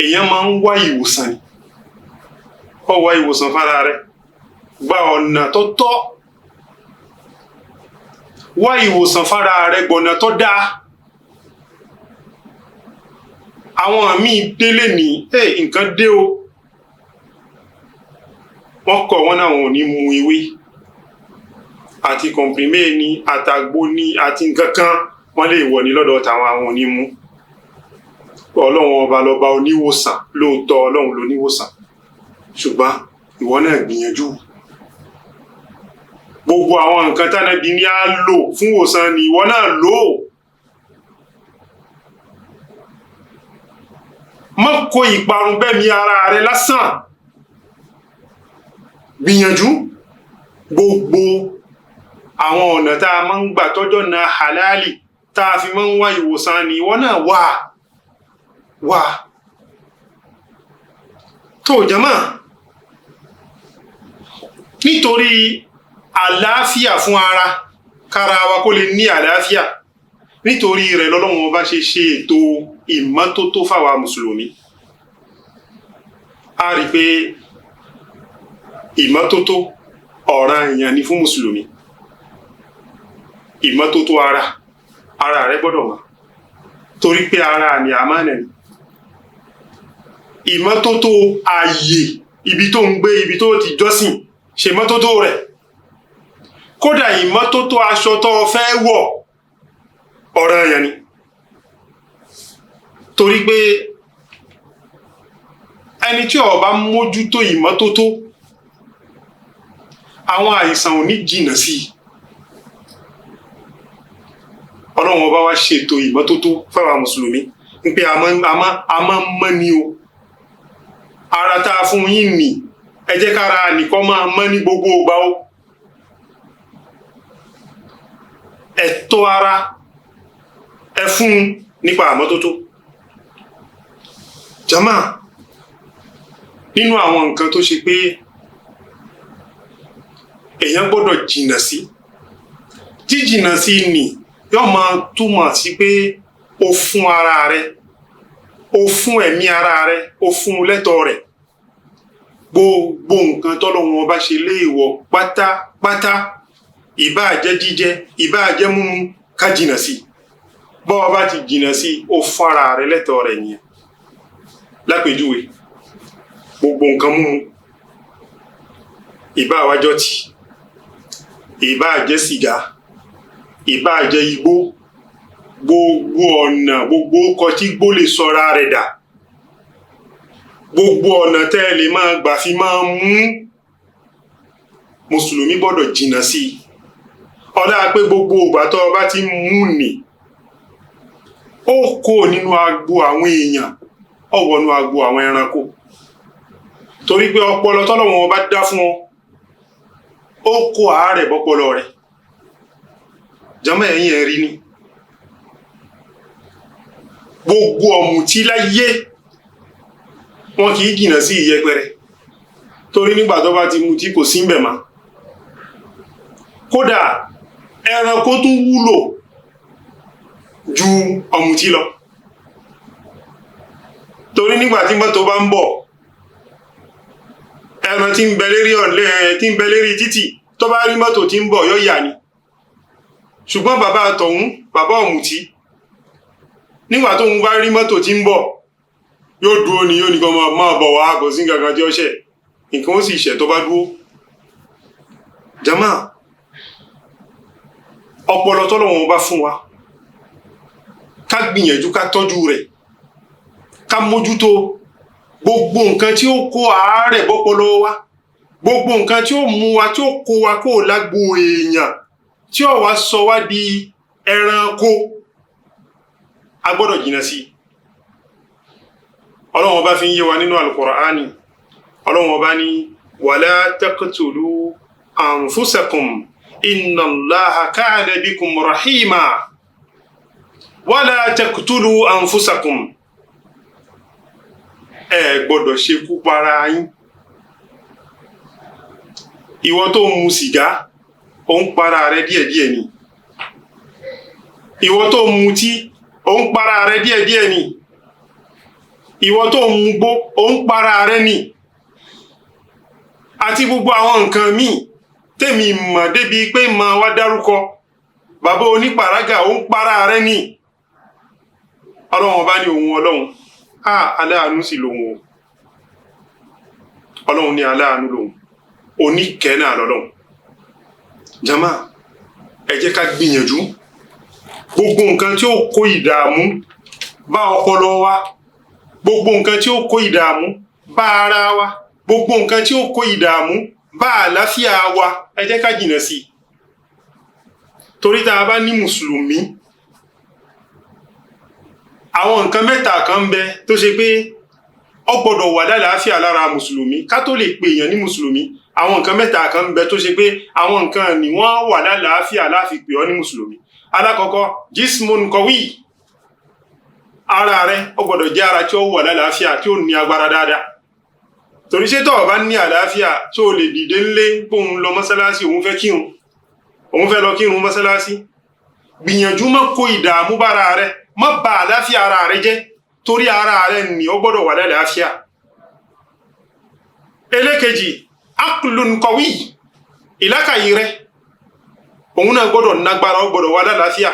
èèyàn máa ń wá ìwòsàn ni. Ó wá ìwòsàn fara rẹ̀, gba ọ̀nà tó tọ́, wá ìwòsàn fara rẹ̀, gbọ̀nà tó dáa. Àwọn míì délé ní nǹkan dé o, wọ́n kọ̀ wọ́n náà, wọn ò ní mu ewé àti kọ̀mprimé ni àtàgbo ni àti nǹkan kan, wọ́n lè wọ̀ ní lọ́dọ̀ tàwọn, àwọn ò ní mu. Ọlọ́run ọba lọ́ba oníwòsàn, lóòótọ́ Ọlọ́run lóníwòsàn, ṣùgbọ́n ìwọ náà gbìyànjú. Gbogbo àwọn nǹkan tánàbí ní á lò fún ìwòsàn ni ìwọ náà lò ó. Má kó ìparun bẹ́mi ara rẹ lásán. Gbìyànjú gbogbo àwọn ọ̀nà tá a máa ń gbà tọ́jọ́ na halali tá a fi máa ń wá ìwòsàn ni ìwọ náà wà wà tó jama. Nítorí àlàáfíà fún ara, kára wa kó lè ní àlàáfíà, nítorí rẹ̀ lọ́lọ́run ọba ṣe ṣe ètò ìmọ́tótó fáwa mùsùlùmí. A rí pé ìmọ́tótó ọ̀ràn èèyàn ni fún mùsùlùmí. Ìmọ́tótó ara, ara rẹ̀ gbọ́dọ̀ mọ́, torí pé ara ni àmánà ni. Ìmọ́tótó ààyè ibi tó ń gbé, ibi tó ti jọ́sìn, ṣe mọ́tótó rẹ̀. Kódà ìmọ́tótó aṣọ tó fẹ́ wọ̀ ọ̀ràn èèyàn ni, torí pé ẹni tí ó bá mójútó ìmọ́tótó, àwọn àìsàn ò ní jìnnà sí i. Ọlọ́run ọba wa ṣètò ìmọ́tótó fáwọn mùsùlùmí ń pé a máa ń mọ́ ni o. Ara tá a fún yín nì, ẹ jẹ́ kára nìkan máa mọ́ ní gbogbo ìgbà o. Ẹ̀tọ́ ara ẹ fún nípa àmọ́tótó. Jama, nínú àwọn nǹkan tó ṣe pé èèyàn gbọ́dọ̀ jìnnà sí, jíjìnnà sí ni yóò máa túmọ̀ sí pé o fún ara rẹ, o fún ẹ̀mí ara rẹ, o fún lẹ́tọ̀ọ́ rẹ̀. Gbogbo nǹkan tọ́lọ́run ọba ṣe léèwọ̀ pátápátá, ìbáà jẹ́ jíjẹ, ìbáà jẹ́ mímu, ká jìnnà sí. Bọ́ ọba ti jìnnà sí, o fún ara rẹ lẹ́tọ̀ọ́ rẹ̀ nìyẹn. Lápèjúwe, gbogbo nǹkan mímu, ìbáà wá jọtí, ìbáà jẹ́ sìgá, ìbáà jẹ́ igbó, gbogbo ọ̀nà, gbogbo ọkọ̀ tí gbó lè sọra rẹ̀ dà, gbogbo ọ̀nà tẹ́ ẹ lè máa gbà fi máa mú, mùsùlùmí gbọ́dọ̀ jìnnà sí i. Ọlá pé gbogbo ìgbà tó o bá ti mú nì, ó kó nínú agbo àwọn èèyàn, ó wọnú agbo àwọn ẹranko. Torí pé ọpọlọ tọ́lọ́run bá dá fún ọ, ó kó àárẹ̀ bọ́pọlọ rẹ̀. Jàmá, ẹ̀yìn ẹ̀ rí ni gbogbo ọ̀mùtí láyé wọn kì í jìnnà sí ìyẹpẹrẹ, torí nígbà tó bá ti mutí kò sí ń bẹ̀ mọ́. Kódà ẹranko tún wúlò ju ọ̀mùtí lọ, torí nígbà tí mọ́tò bá ń bọ̀, ẹran tí ń bẹ lérí ọ̀lẹ́, tí ń bẹ lérí títì, tó bá rí mọ́tò tí ń bọ̀ yóò yà ni. Ṣùgbọ́n bàbá tọ̀hún, bàbá ọ̀mùtí, nígbà tóun bá rí mọ́tò tí ń bọ̀ yóò dúró ni, yóò ní kó máa bọ̀ wá, kò sí nǹkan kan tí ó ṣẹ̀, nǹkan ó sì ṣẹ̀ tó bá dúró. Jama, ọpọlọ tọ́lọ́run bá fún wa, ká gbìyànjú ká tọ́jú rẹ̀, ká mójútó gbogbo nǹkan tí ó kó àárẹ̀ bọ́pọlọ wa, gbogbo nǹkan tí ó mú wa, tí ó kó wa kó lágbo èèyàn, tí ó wá sọ wá di ẹranko, a gbọ́dọ̀ jìnnà sí i. Ọlọ́run ọba fi ń yé wa nínú Al-Qur'ani. Ọlọ́run ọba ní wala taqtulu anfusakum inna Allaha kana bikum rahima. Wala taqtulu anfusakum, ẹ gbọ́dọ̀ ṣekú para yín. Ìwọ tó ń mu sìgá, ó ń para rẹ díẹ̀díẹ̀ ni. Ìwọ tó ń mutí, ó ń para rẹ díẹ̀díẹ̀ ni. Ìwọ tó ń mugbó, ó ń para rẹ ni. Àti gbogbo àwọn nǹkan míì tèmi mọ̀ débi pé mọ̀ wá dárúkọ. Bàbá onípàrágà, ó ń para rẹ ni. Ọlọ́run ọba ní òun Ọlọ́run, aláàánú sì lòun o. Ọlọ́run ní aláàánú lòun, oníkẹ́ náà lọ́lọ́run. Jama, ẹ jẹ́ ká gbìyànjú gbogbo nǹkan tí ó kó ìdààmú bá ọpọlọ wa, gbogbo nǹkan tí ó kó ìdààmú bá ara wa, gbogbo nǹkan tí ó kó ìdààmú bá àlàáfíà wa, ẹ jẹ́ ká jìnnà sí i. Torí tá a bá ní mùsùlùmí, àwọn nǹkan mẹ́ta kan ń bẹ tó ṣe pé ó gbọ́dọ̀ wà lálàáfíà lára mùsùlùmí ká tó lè pè èèyàn ní mùsùlùmí. Àwọn nǹkan mẹ́ta kan ń bẹ tó ṣe pé àwọn nǹkan ni wọ́n wà lálàáfíà láfi pè ọ́ ní mùsùlùmí. Alákọ̀ọ́kọ́, jismun qawi, ara rẹ ó gbọ́dọ̀ jẹ́ ara tí ó wà lálàáfíà, tí ó ní agbára dáadáa. Torí ṣé tó o bá ní àlàáfíà, tó o lè dìde ńlé bóun lọ mọ́sálásí, òun fẹ́ kírun, òun fẹ́ lọ kírun mọ́sálásí? Gbìyànjú má kó ìdààmú bára rẹ, má bà àlàáfíà ara rẹ jẹ́, torí ara rẹ ní ó gbọ́dọ̀ wà lálàáfíà. Ẹlẹ́kejì, aqlun qawi, ìlákàyè rẹ òun náà gbọ́dọ̀ nágbára, ó gbọ́dọ̀ wà lálàáfíà.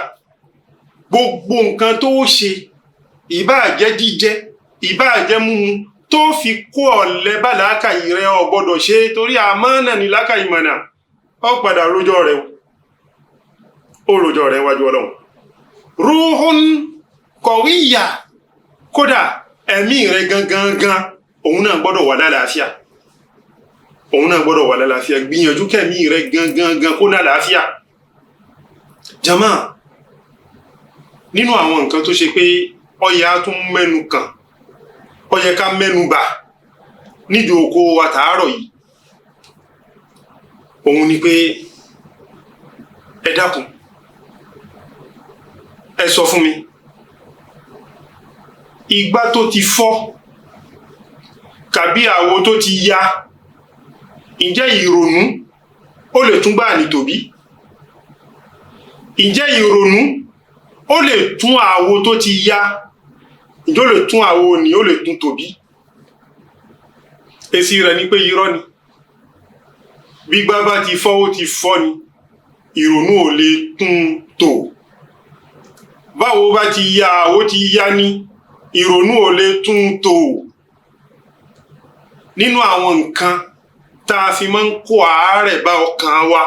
Gbogbo nǹkan tó ṣe, ìbáà jẹ́ jíjẹ, ìbáà jẹ́ mímu, tó fi kó ọ̀lẹ bá làákàyè rẹ, ò gbọ́dọ̀ ṣe, torí àmánà ní làákàyè mọ̀nà. Ó padà rojọ́ rẹ, ó rojọ́ rẹ wájú Ọlọ́run. Ruhun kọ̀wíyà, kódà ẹ̀mí rẹ gangan gan, òun náà gbọ́dọ̀ wà lálàáfíà, òun náà gbọ́dọ̀ wà lálàáfíà. Gbìyànjú kẹ́mí rẹ gangan gan kó lálàáfíà. Jama, nínú àwọn nǹkan tó ṣe pé ọyà tún mẹ́nu kàn, ó yẹ ká mẹ́nu bà nídìí oko wa tàárọ̀ yìí, òun ni pé ẹ dákun, ẹ sọ fún mi, igbá tó ti fọ́ tàbí àwo tó ti ya, ǹjẹ́ ìrònú ó lè tún gbà ní tòbí? Ǹjẹ́ ìrònú ó lè tún àwo tó ti ya, ǹjẹ́ ó lè tún àwo ní, ó lè tún tòbí? Èsì rẹ̀ ni pé irọ́ ni. Gbígbá bá ti fọ́, ó ti fọ́ ni, ìrònú ò lè tún tò. Báwo bá ti ya, àwo ti ya ni, ìrònú ò lè tún tò. Nínú àwọn nǹkan tá a fi máa ń kó àárẹ̀ bá ọkàn wa,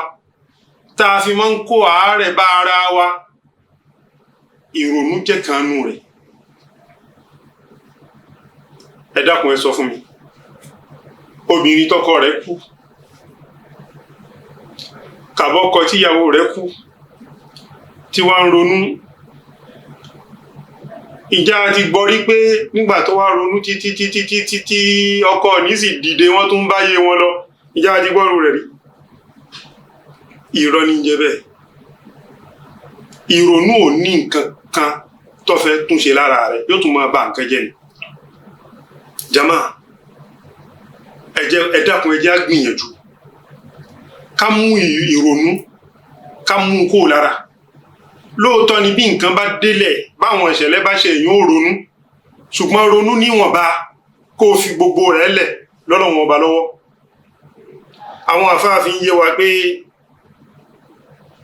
tá a fi máa ń kó àárẹ̀ bá ara wa, ìrònú jẹ́ kan nú rẹ̀. Ẹ dákun, ẹ sọ fún mi, obìnrin tọkọ rẹ̀ kú, kàbọ́kọ tíyàwó rẹ̀ kú, tí wọ́n ń ronú, ìjà ti gbọ́ rí pé nígbà tó wá ronú títí títí títí tí ọkọ ní sì dìde, wọ́n tún báyé wọn lọ? Ìjà ti gbọ́rù rẹ̀ rí? Irọ́ ní jẹ́ bẹ́ẹ̀. Ìrònú ò ní nǹkan kan tó fẹ́ túnṣe lára rẹ̀, yóò tún máa ba nǹkan jẹ́ ni. Jama, ẹ jẹ́, ẹ dákun, ẹ jẹ́ á gbìyànjú ká mú ìrònú, ká mú kó lára. Lóòótọ́ ni bí nǹkan bá délẹ̀, báwọn ìṣẹ̀lẹ̀ bá ṣe, èèyàn ó ronú, ṣùgbọ́n ronú níwọ̀nba, kó o fi gbogbo rẹ̀ lẹ̀ lọ́lọ́run ọba lọ́wọ́. Àwọn àfáàfin yé wa pé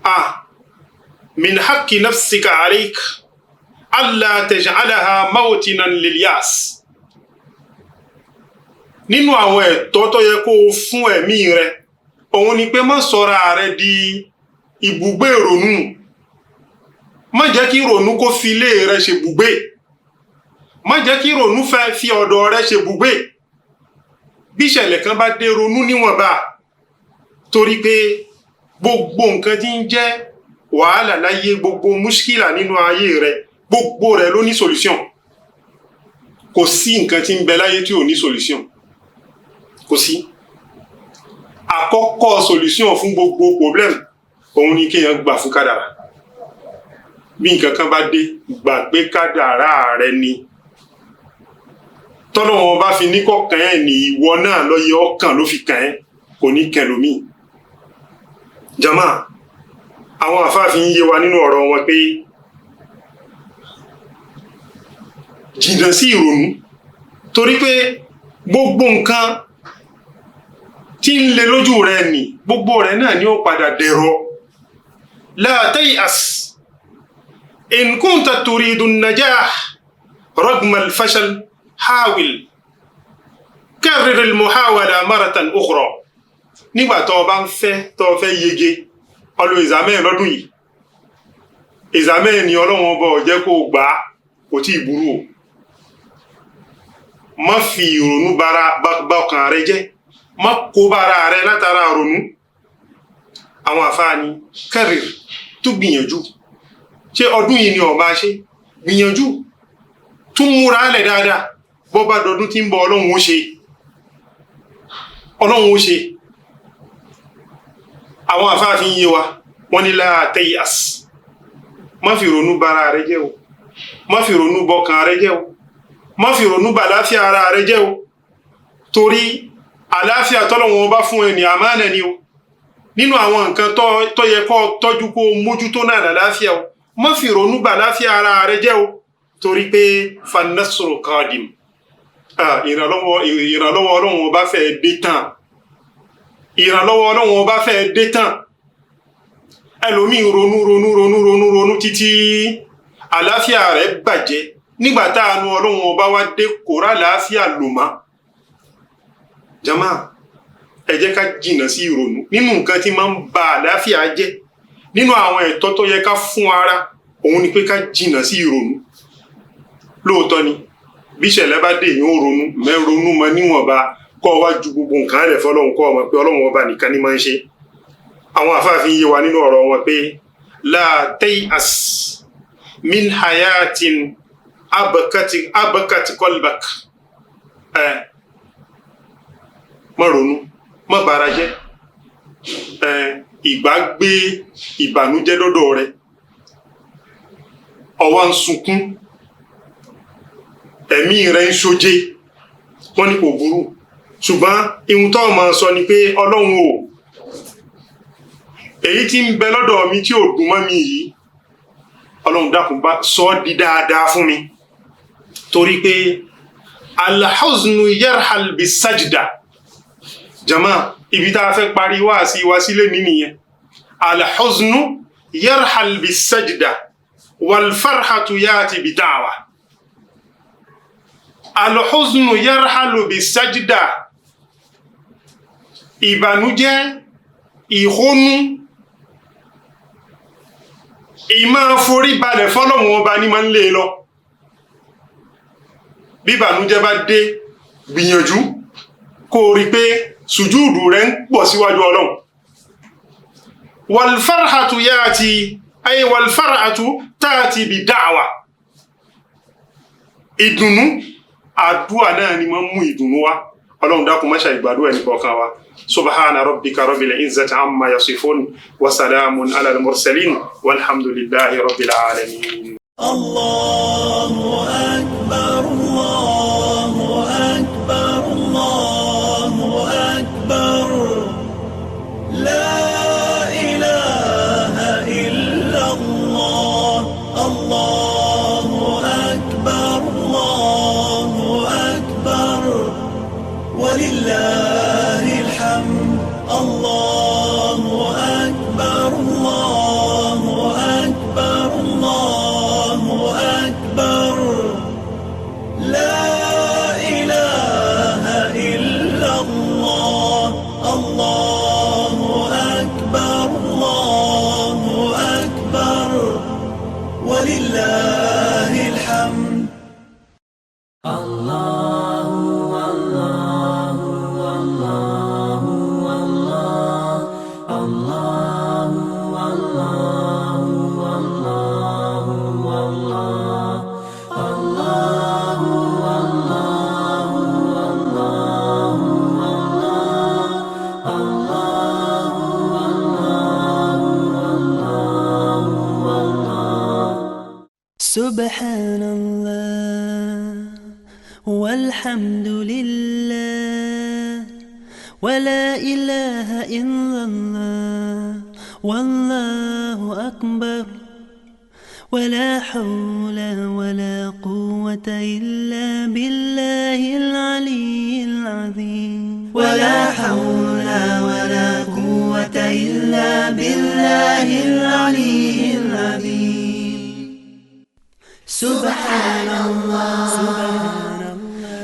a min haqqi nafsika alayk alla taj'alaha mawtinan lilyas. Nínú àwọn ẹ̀tọ́ tó yẹ kó o fún ẹ̀mí rẹ, òun ni pé má sọra rẹ di ibùgbé ìrònú. Má jẹ́ kí ìrònú kó fi ilé rẹ ṣe bùgbé, má jẹ́ kí ìrònú fẹ́ fi ọ̀dọ̀ rẹ ṣe bùgbé. Bí ìṣẹ̀lẹ̀ kan bá dé, ronú níwọ̀nba, torí pé gbogbo nǹkan tí ń jẹ́ wàhálà láyé, gbogbo muskila nínú ayé rẹ, gbogbo rẹ ló ní solution. Kò sí nǹkan tí ń bẹ láyé tí ò ní solution, kò sí. Àkọ́kọ́ solution fún gbogbo problem, òun ni kéèyàn gbà fún kádàrà. Bí nǹkan kan bá dé, gbà pé kádàrá rẹ ni tọ́lọ́wọ́n bá fi ní kọ̀ọ̀kan ẹ̀ ní ìwọ náà lọ́yẹ ọkàn ló fi kàn ẹ́, kò ní kẹlòmíì. Jama, àwọn àfáàfin yé wa nínú ọ̀rọ̀ wọn pé jìnnà sí ìrònú, torí pé gbogbo nǹkan tí ń le lójú rẹ nì, gbogbo rẹ náà ni ó padà dẹ̀rọ. La tay'as in kunta turidu an-najah ragma al-fashal hawil karrir al-muhawala maratan ukhra. Nígbà tó o bá ń fẹ́, tó o fẹ́ yege, ọlọ ìzàmẹ́ lọ́dún yìí, ìzàmẹ́ ni Ọlọ́run ọba ò jẹ́ kó o gbà á, kò tí ì burú o. Má fi ìrònú bara bá ọkàn rẹ jẹ́, má kó bára rẹ látara ìrònú. Àwọn àfáàní karrir Tún gbìyànjú. Ṣé ọdún yìí ni ó máa ṣe? Gbìyànjú, tún múra lẹ̀ dáadáa. Bó bá dọdún tí ń bọ̀, Ọlọ́run ó ṣe, Ọlọ́run ó ṣe. Àwọn àfáàfin yé wa, wọ́n ní la tayas, má fi ronú bara rẹ jẹ́ o, má fi ronú bọkàn rẹ jẹ́ o, má fi ronú bà láfíà ara rẹ jẹ́ o, torí àláfíà tọ́lọ́run bá fún ẹni àmánà ni o. Nínú àwọn nǹkan tó yẹ kó tọ́jú, kó mójútó náà làláfíà o. Má fi ronú bà láfíà ara rẹ jẹ́ o, torí pé fanasru qadim, ìrànlọ́wọ́ Ọlọ́run ọba fẹ́ dé tán, ìrànlọ́wọ́ Ọlọ́run ọba fẹ́ dé tán. Ẹlòmíì ronú ronú ronú ronú ronú títí àláfíà rẹ̀ bàjẹ́. Nígbà táànú Ọlọ́run ọba wá dé, kò rà láàfíà lò mọ́. Jama, ẹ jẹ́ ká jìnnà sí ìrònú. Nínú nǹkan tí máa ń ba àláfíà jẹ́, nínú àwọn ẹ̀tọ́ tó yẹ ká fún ara, òun ni pé ká jìnnà sí ìrònú. Lóòótọ́ ni, bí ìṣẹ̀lẹ̀ bá dé, èèyàn ó ronú mẹ́ronú mọ níwọ̀nba, kọ́ wá ju gbogbo nǹkan rẹ̀ fọlọ́run, kọ́ ọmọ pé Ọlọ́run ọba nìkan ní máa ń ṣe. Àwọn àfáàfin yé wa nínú ọ̀rọ̀ wọn pé la tay'as min hayatin abakati abakati qalbak. Ẹ má ronú, má bara jẹ́. Ẹ ìgbà gbé ìbànújẹ́ dọ́dọ̀ rẹ, ó wá ń sunkún, ẹ̀mí rẹ ń sojé, wọ́n ní kò burú, ṣùgbọ́n ihun tó máa sọ ni pé Ọlọ́run o, èyí tí ń bẹ lọ́dọ̀ mi tí ò dùn mọ́ mi yìí, Ọlọ́run dákun bá sọ ọ́ di dáadáa fún mi. Torí pé alhuznu yarhal bisajda. Jama, ibi tá a fẹ́ parí wá sí wá sílé mi nìyẹn. Alhuznu yarhal bisajda walfarhatu yati bidawa. Alhuznu yarhalu bisajda, ìbànújẹ́, ìhónú, ìmá forí balẹ̀ fọ́lọ́run ọba ní máa ń lé lọ. Bí ìbànújẹ́ bá dé, gbìyànjú kó rí pé sùjúùdù rẹ̀ ń pọ̀ síwájú Ọlọ́run. Wàlfàràtù yáàtì ayé, wàlfàràtù táàtì bí dáwà. Ìdùnnú, àdúà náà ni máa ń mú ìdùnnú wá. Ọlọ́run dákun má ṣe ìgbàdúrà ẹnì kọ̀ọ̀kan wa. Subhana rabbika rabbil izzati amma yasifun wa salamun ala al-mursalin walhamdulillahi rabbil alamin. Allahu akbar, Allahu akbar, Allahu akbar. La ilaha illa Allah, Allahu akbar, Allahu akbar. Walillahi alhamd, Allahu akbar, Allahu akbar, Allahu akbar. La ilaha illa Allah, Allahu akbar, Allahu akbar. Walillahi alhamd. سبحان الله والحمد لله ولا إله إلا الله والله أكبر ولا حول ولا قوة إلا بالله العلي العظيم ولا حول ولا قوة إلا بالله العلي العظيم. سبحان الله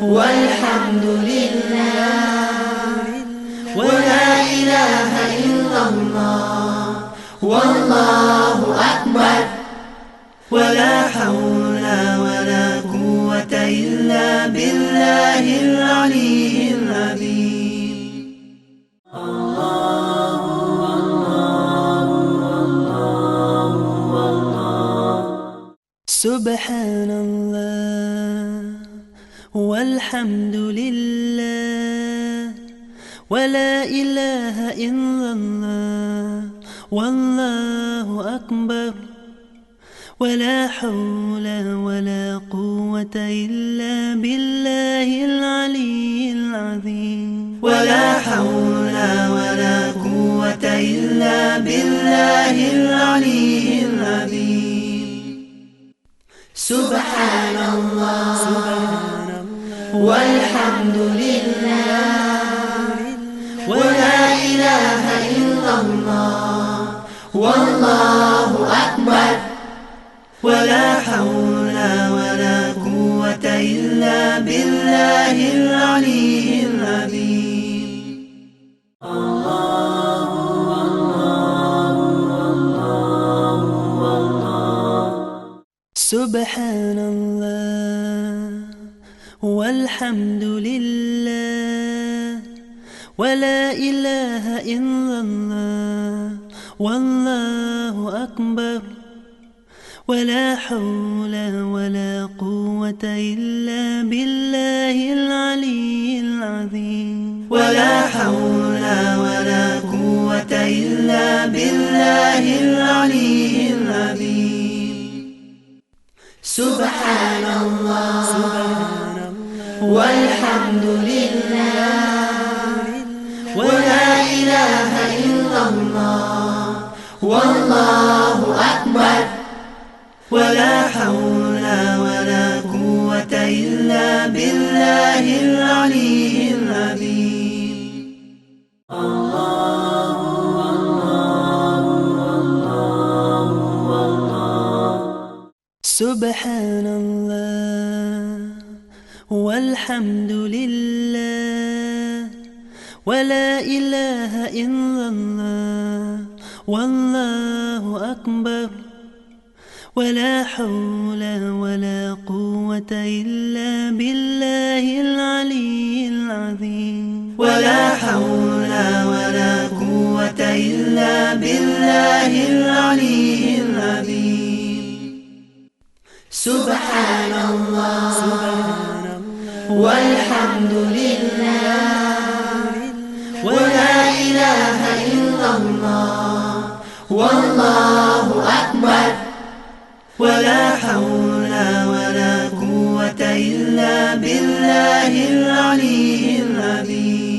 والحمد لله ولا إله إلا الله والله أكبر ولا حول ولا قوة إلا بالله العلي العظيم. الله الله الله. سبحان الله والحمد لله ولا إله إلا الله والله أكبر ولا حول ولا قوة إلا بالله العلي العظيم. ولا حول ولا قوة إلا بالله العلي العظيم. سبحان الله والحمد لله ولا إله إلا الله والله أكبر ولا حول ولا قوة إلا بالله العلي العظيم. سبحان الله والحمد لله ولا إله إلا الله والله أكبر ولا حول ولا قوة إلا بالله العلي العظيم. ولا حول ولا قوة إلا بالله العلي العظيم. سبحان الله والحمد لله ولا إله إلا الله والله أكبر ولا حول ولا قوة إلا بالله العلي العظيم. سبحان الله والحمد لله ولا إله إلا الله والله أكبر ولا حول ولا قوة إلا بالله العلي العظيم. ولا حول ولا قوة إلا بالله العلي العظيم. سبحان الله والحمد لله ولا إله إلا الله والله أكبر ولا حول ولا قوة إلا بالله العلي العظيم.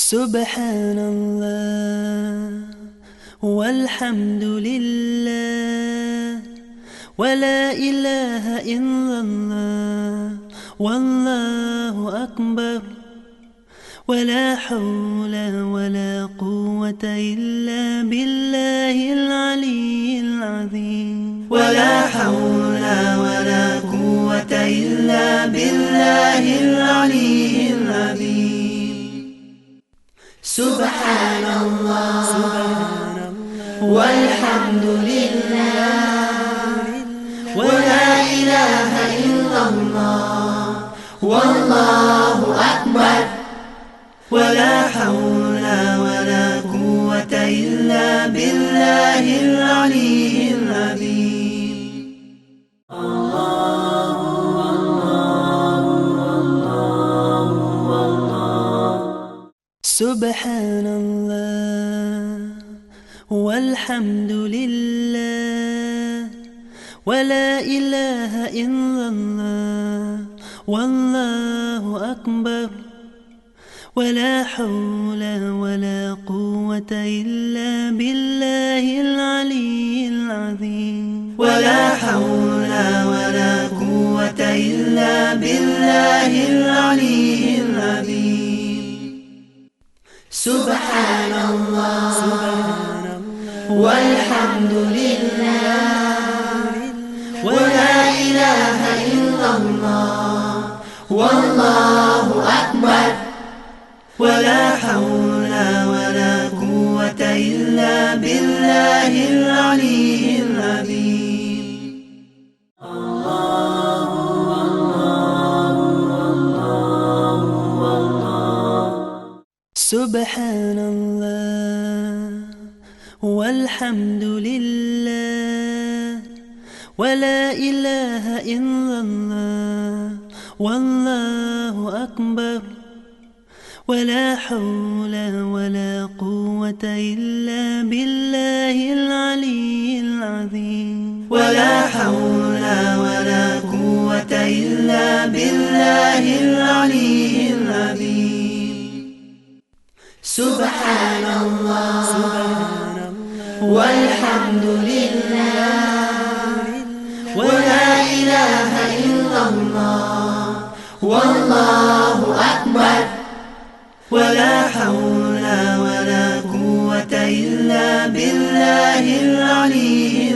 سبحان الله والحمد لله ولا إله إلا الله والله أكبر ولا حول ولا قوة إلا بالله العلي العظيم. ولا حول ولا قوة إلا بالله العلي العظيم. سبحان الله والحمد لله ولا إله إلا الله والله أكبر ولا حول ولا قوة إلا بالله العلي العظيم. سبحان الله والحمد لله ولا إله إلا الله والله أكبر ولا حول ولا قوة إلا بالله العلي العظيم. ولا حول ولا قوة إلا بالله العلي العظيم. سبحان الله والحمد لله ولا إله إلا الله والله أكبر ولا حول ولا قوة إلا بالله العلي العظيم. سبحان الله والحمد لله ولا إله إلا الله والله أكبر ولا حول ولا قوة إلا بالله العلي العظيم. ولا حول ولا قوة إلا بالله العلي العظيم. سبحان الله والحمد لله ولا إله إلا الله والله أكبر ولا حول ولا قوة إلا بالله العلي.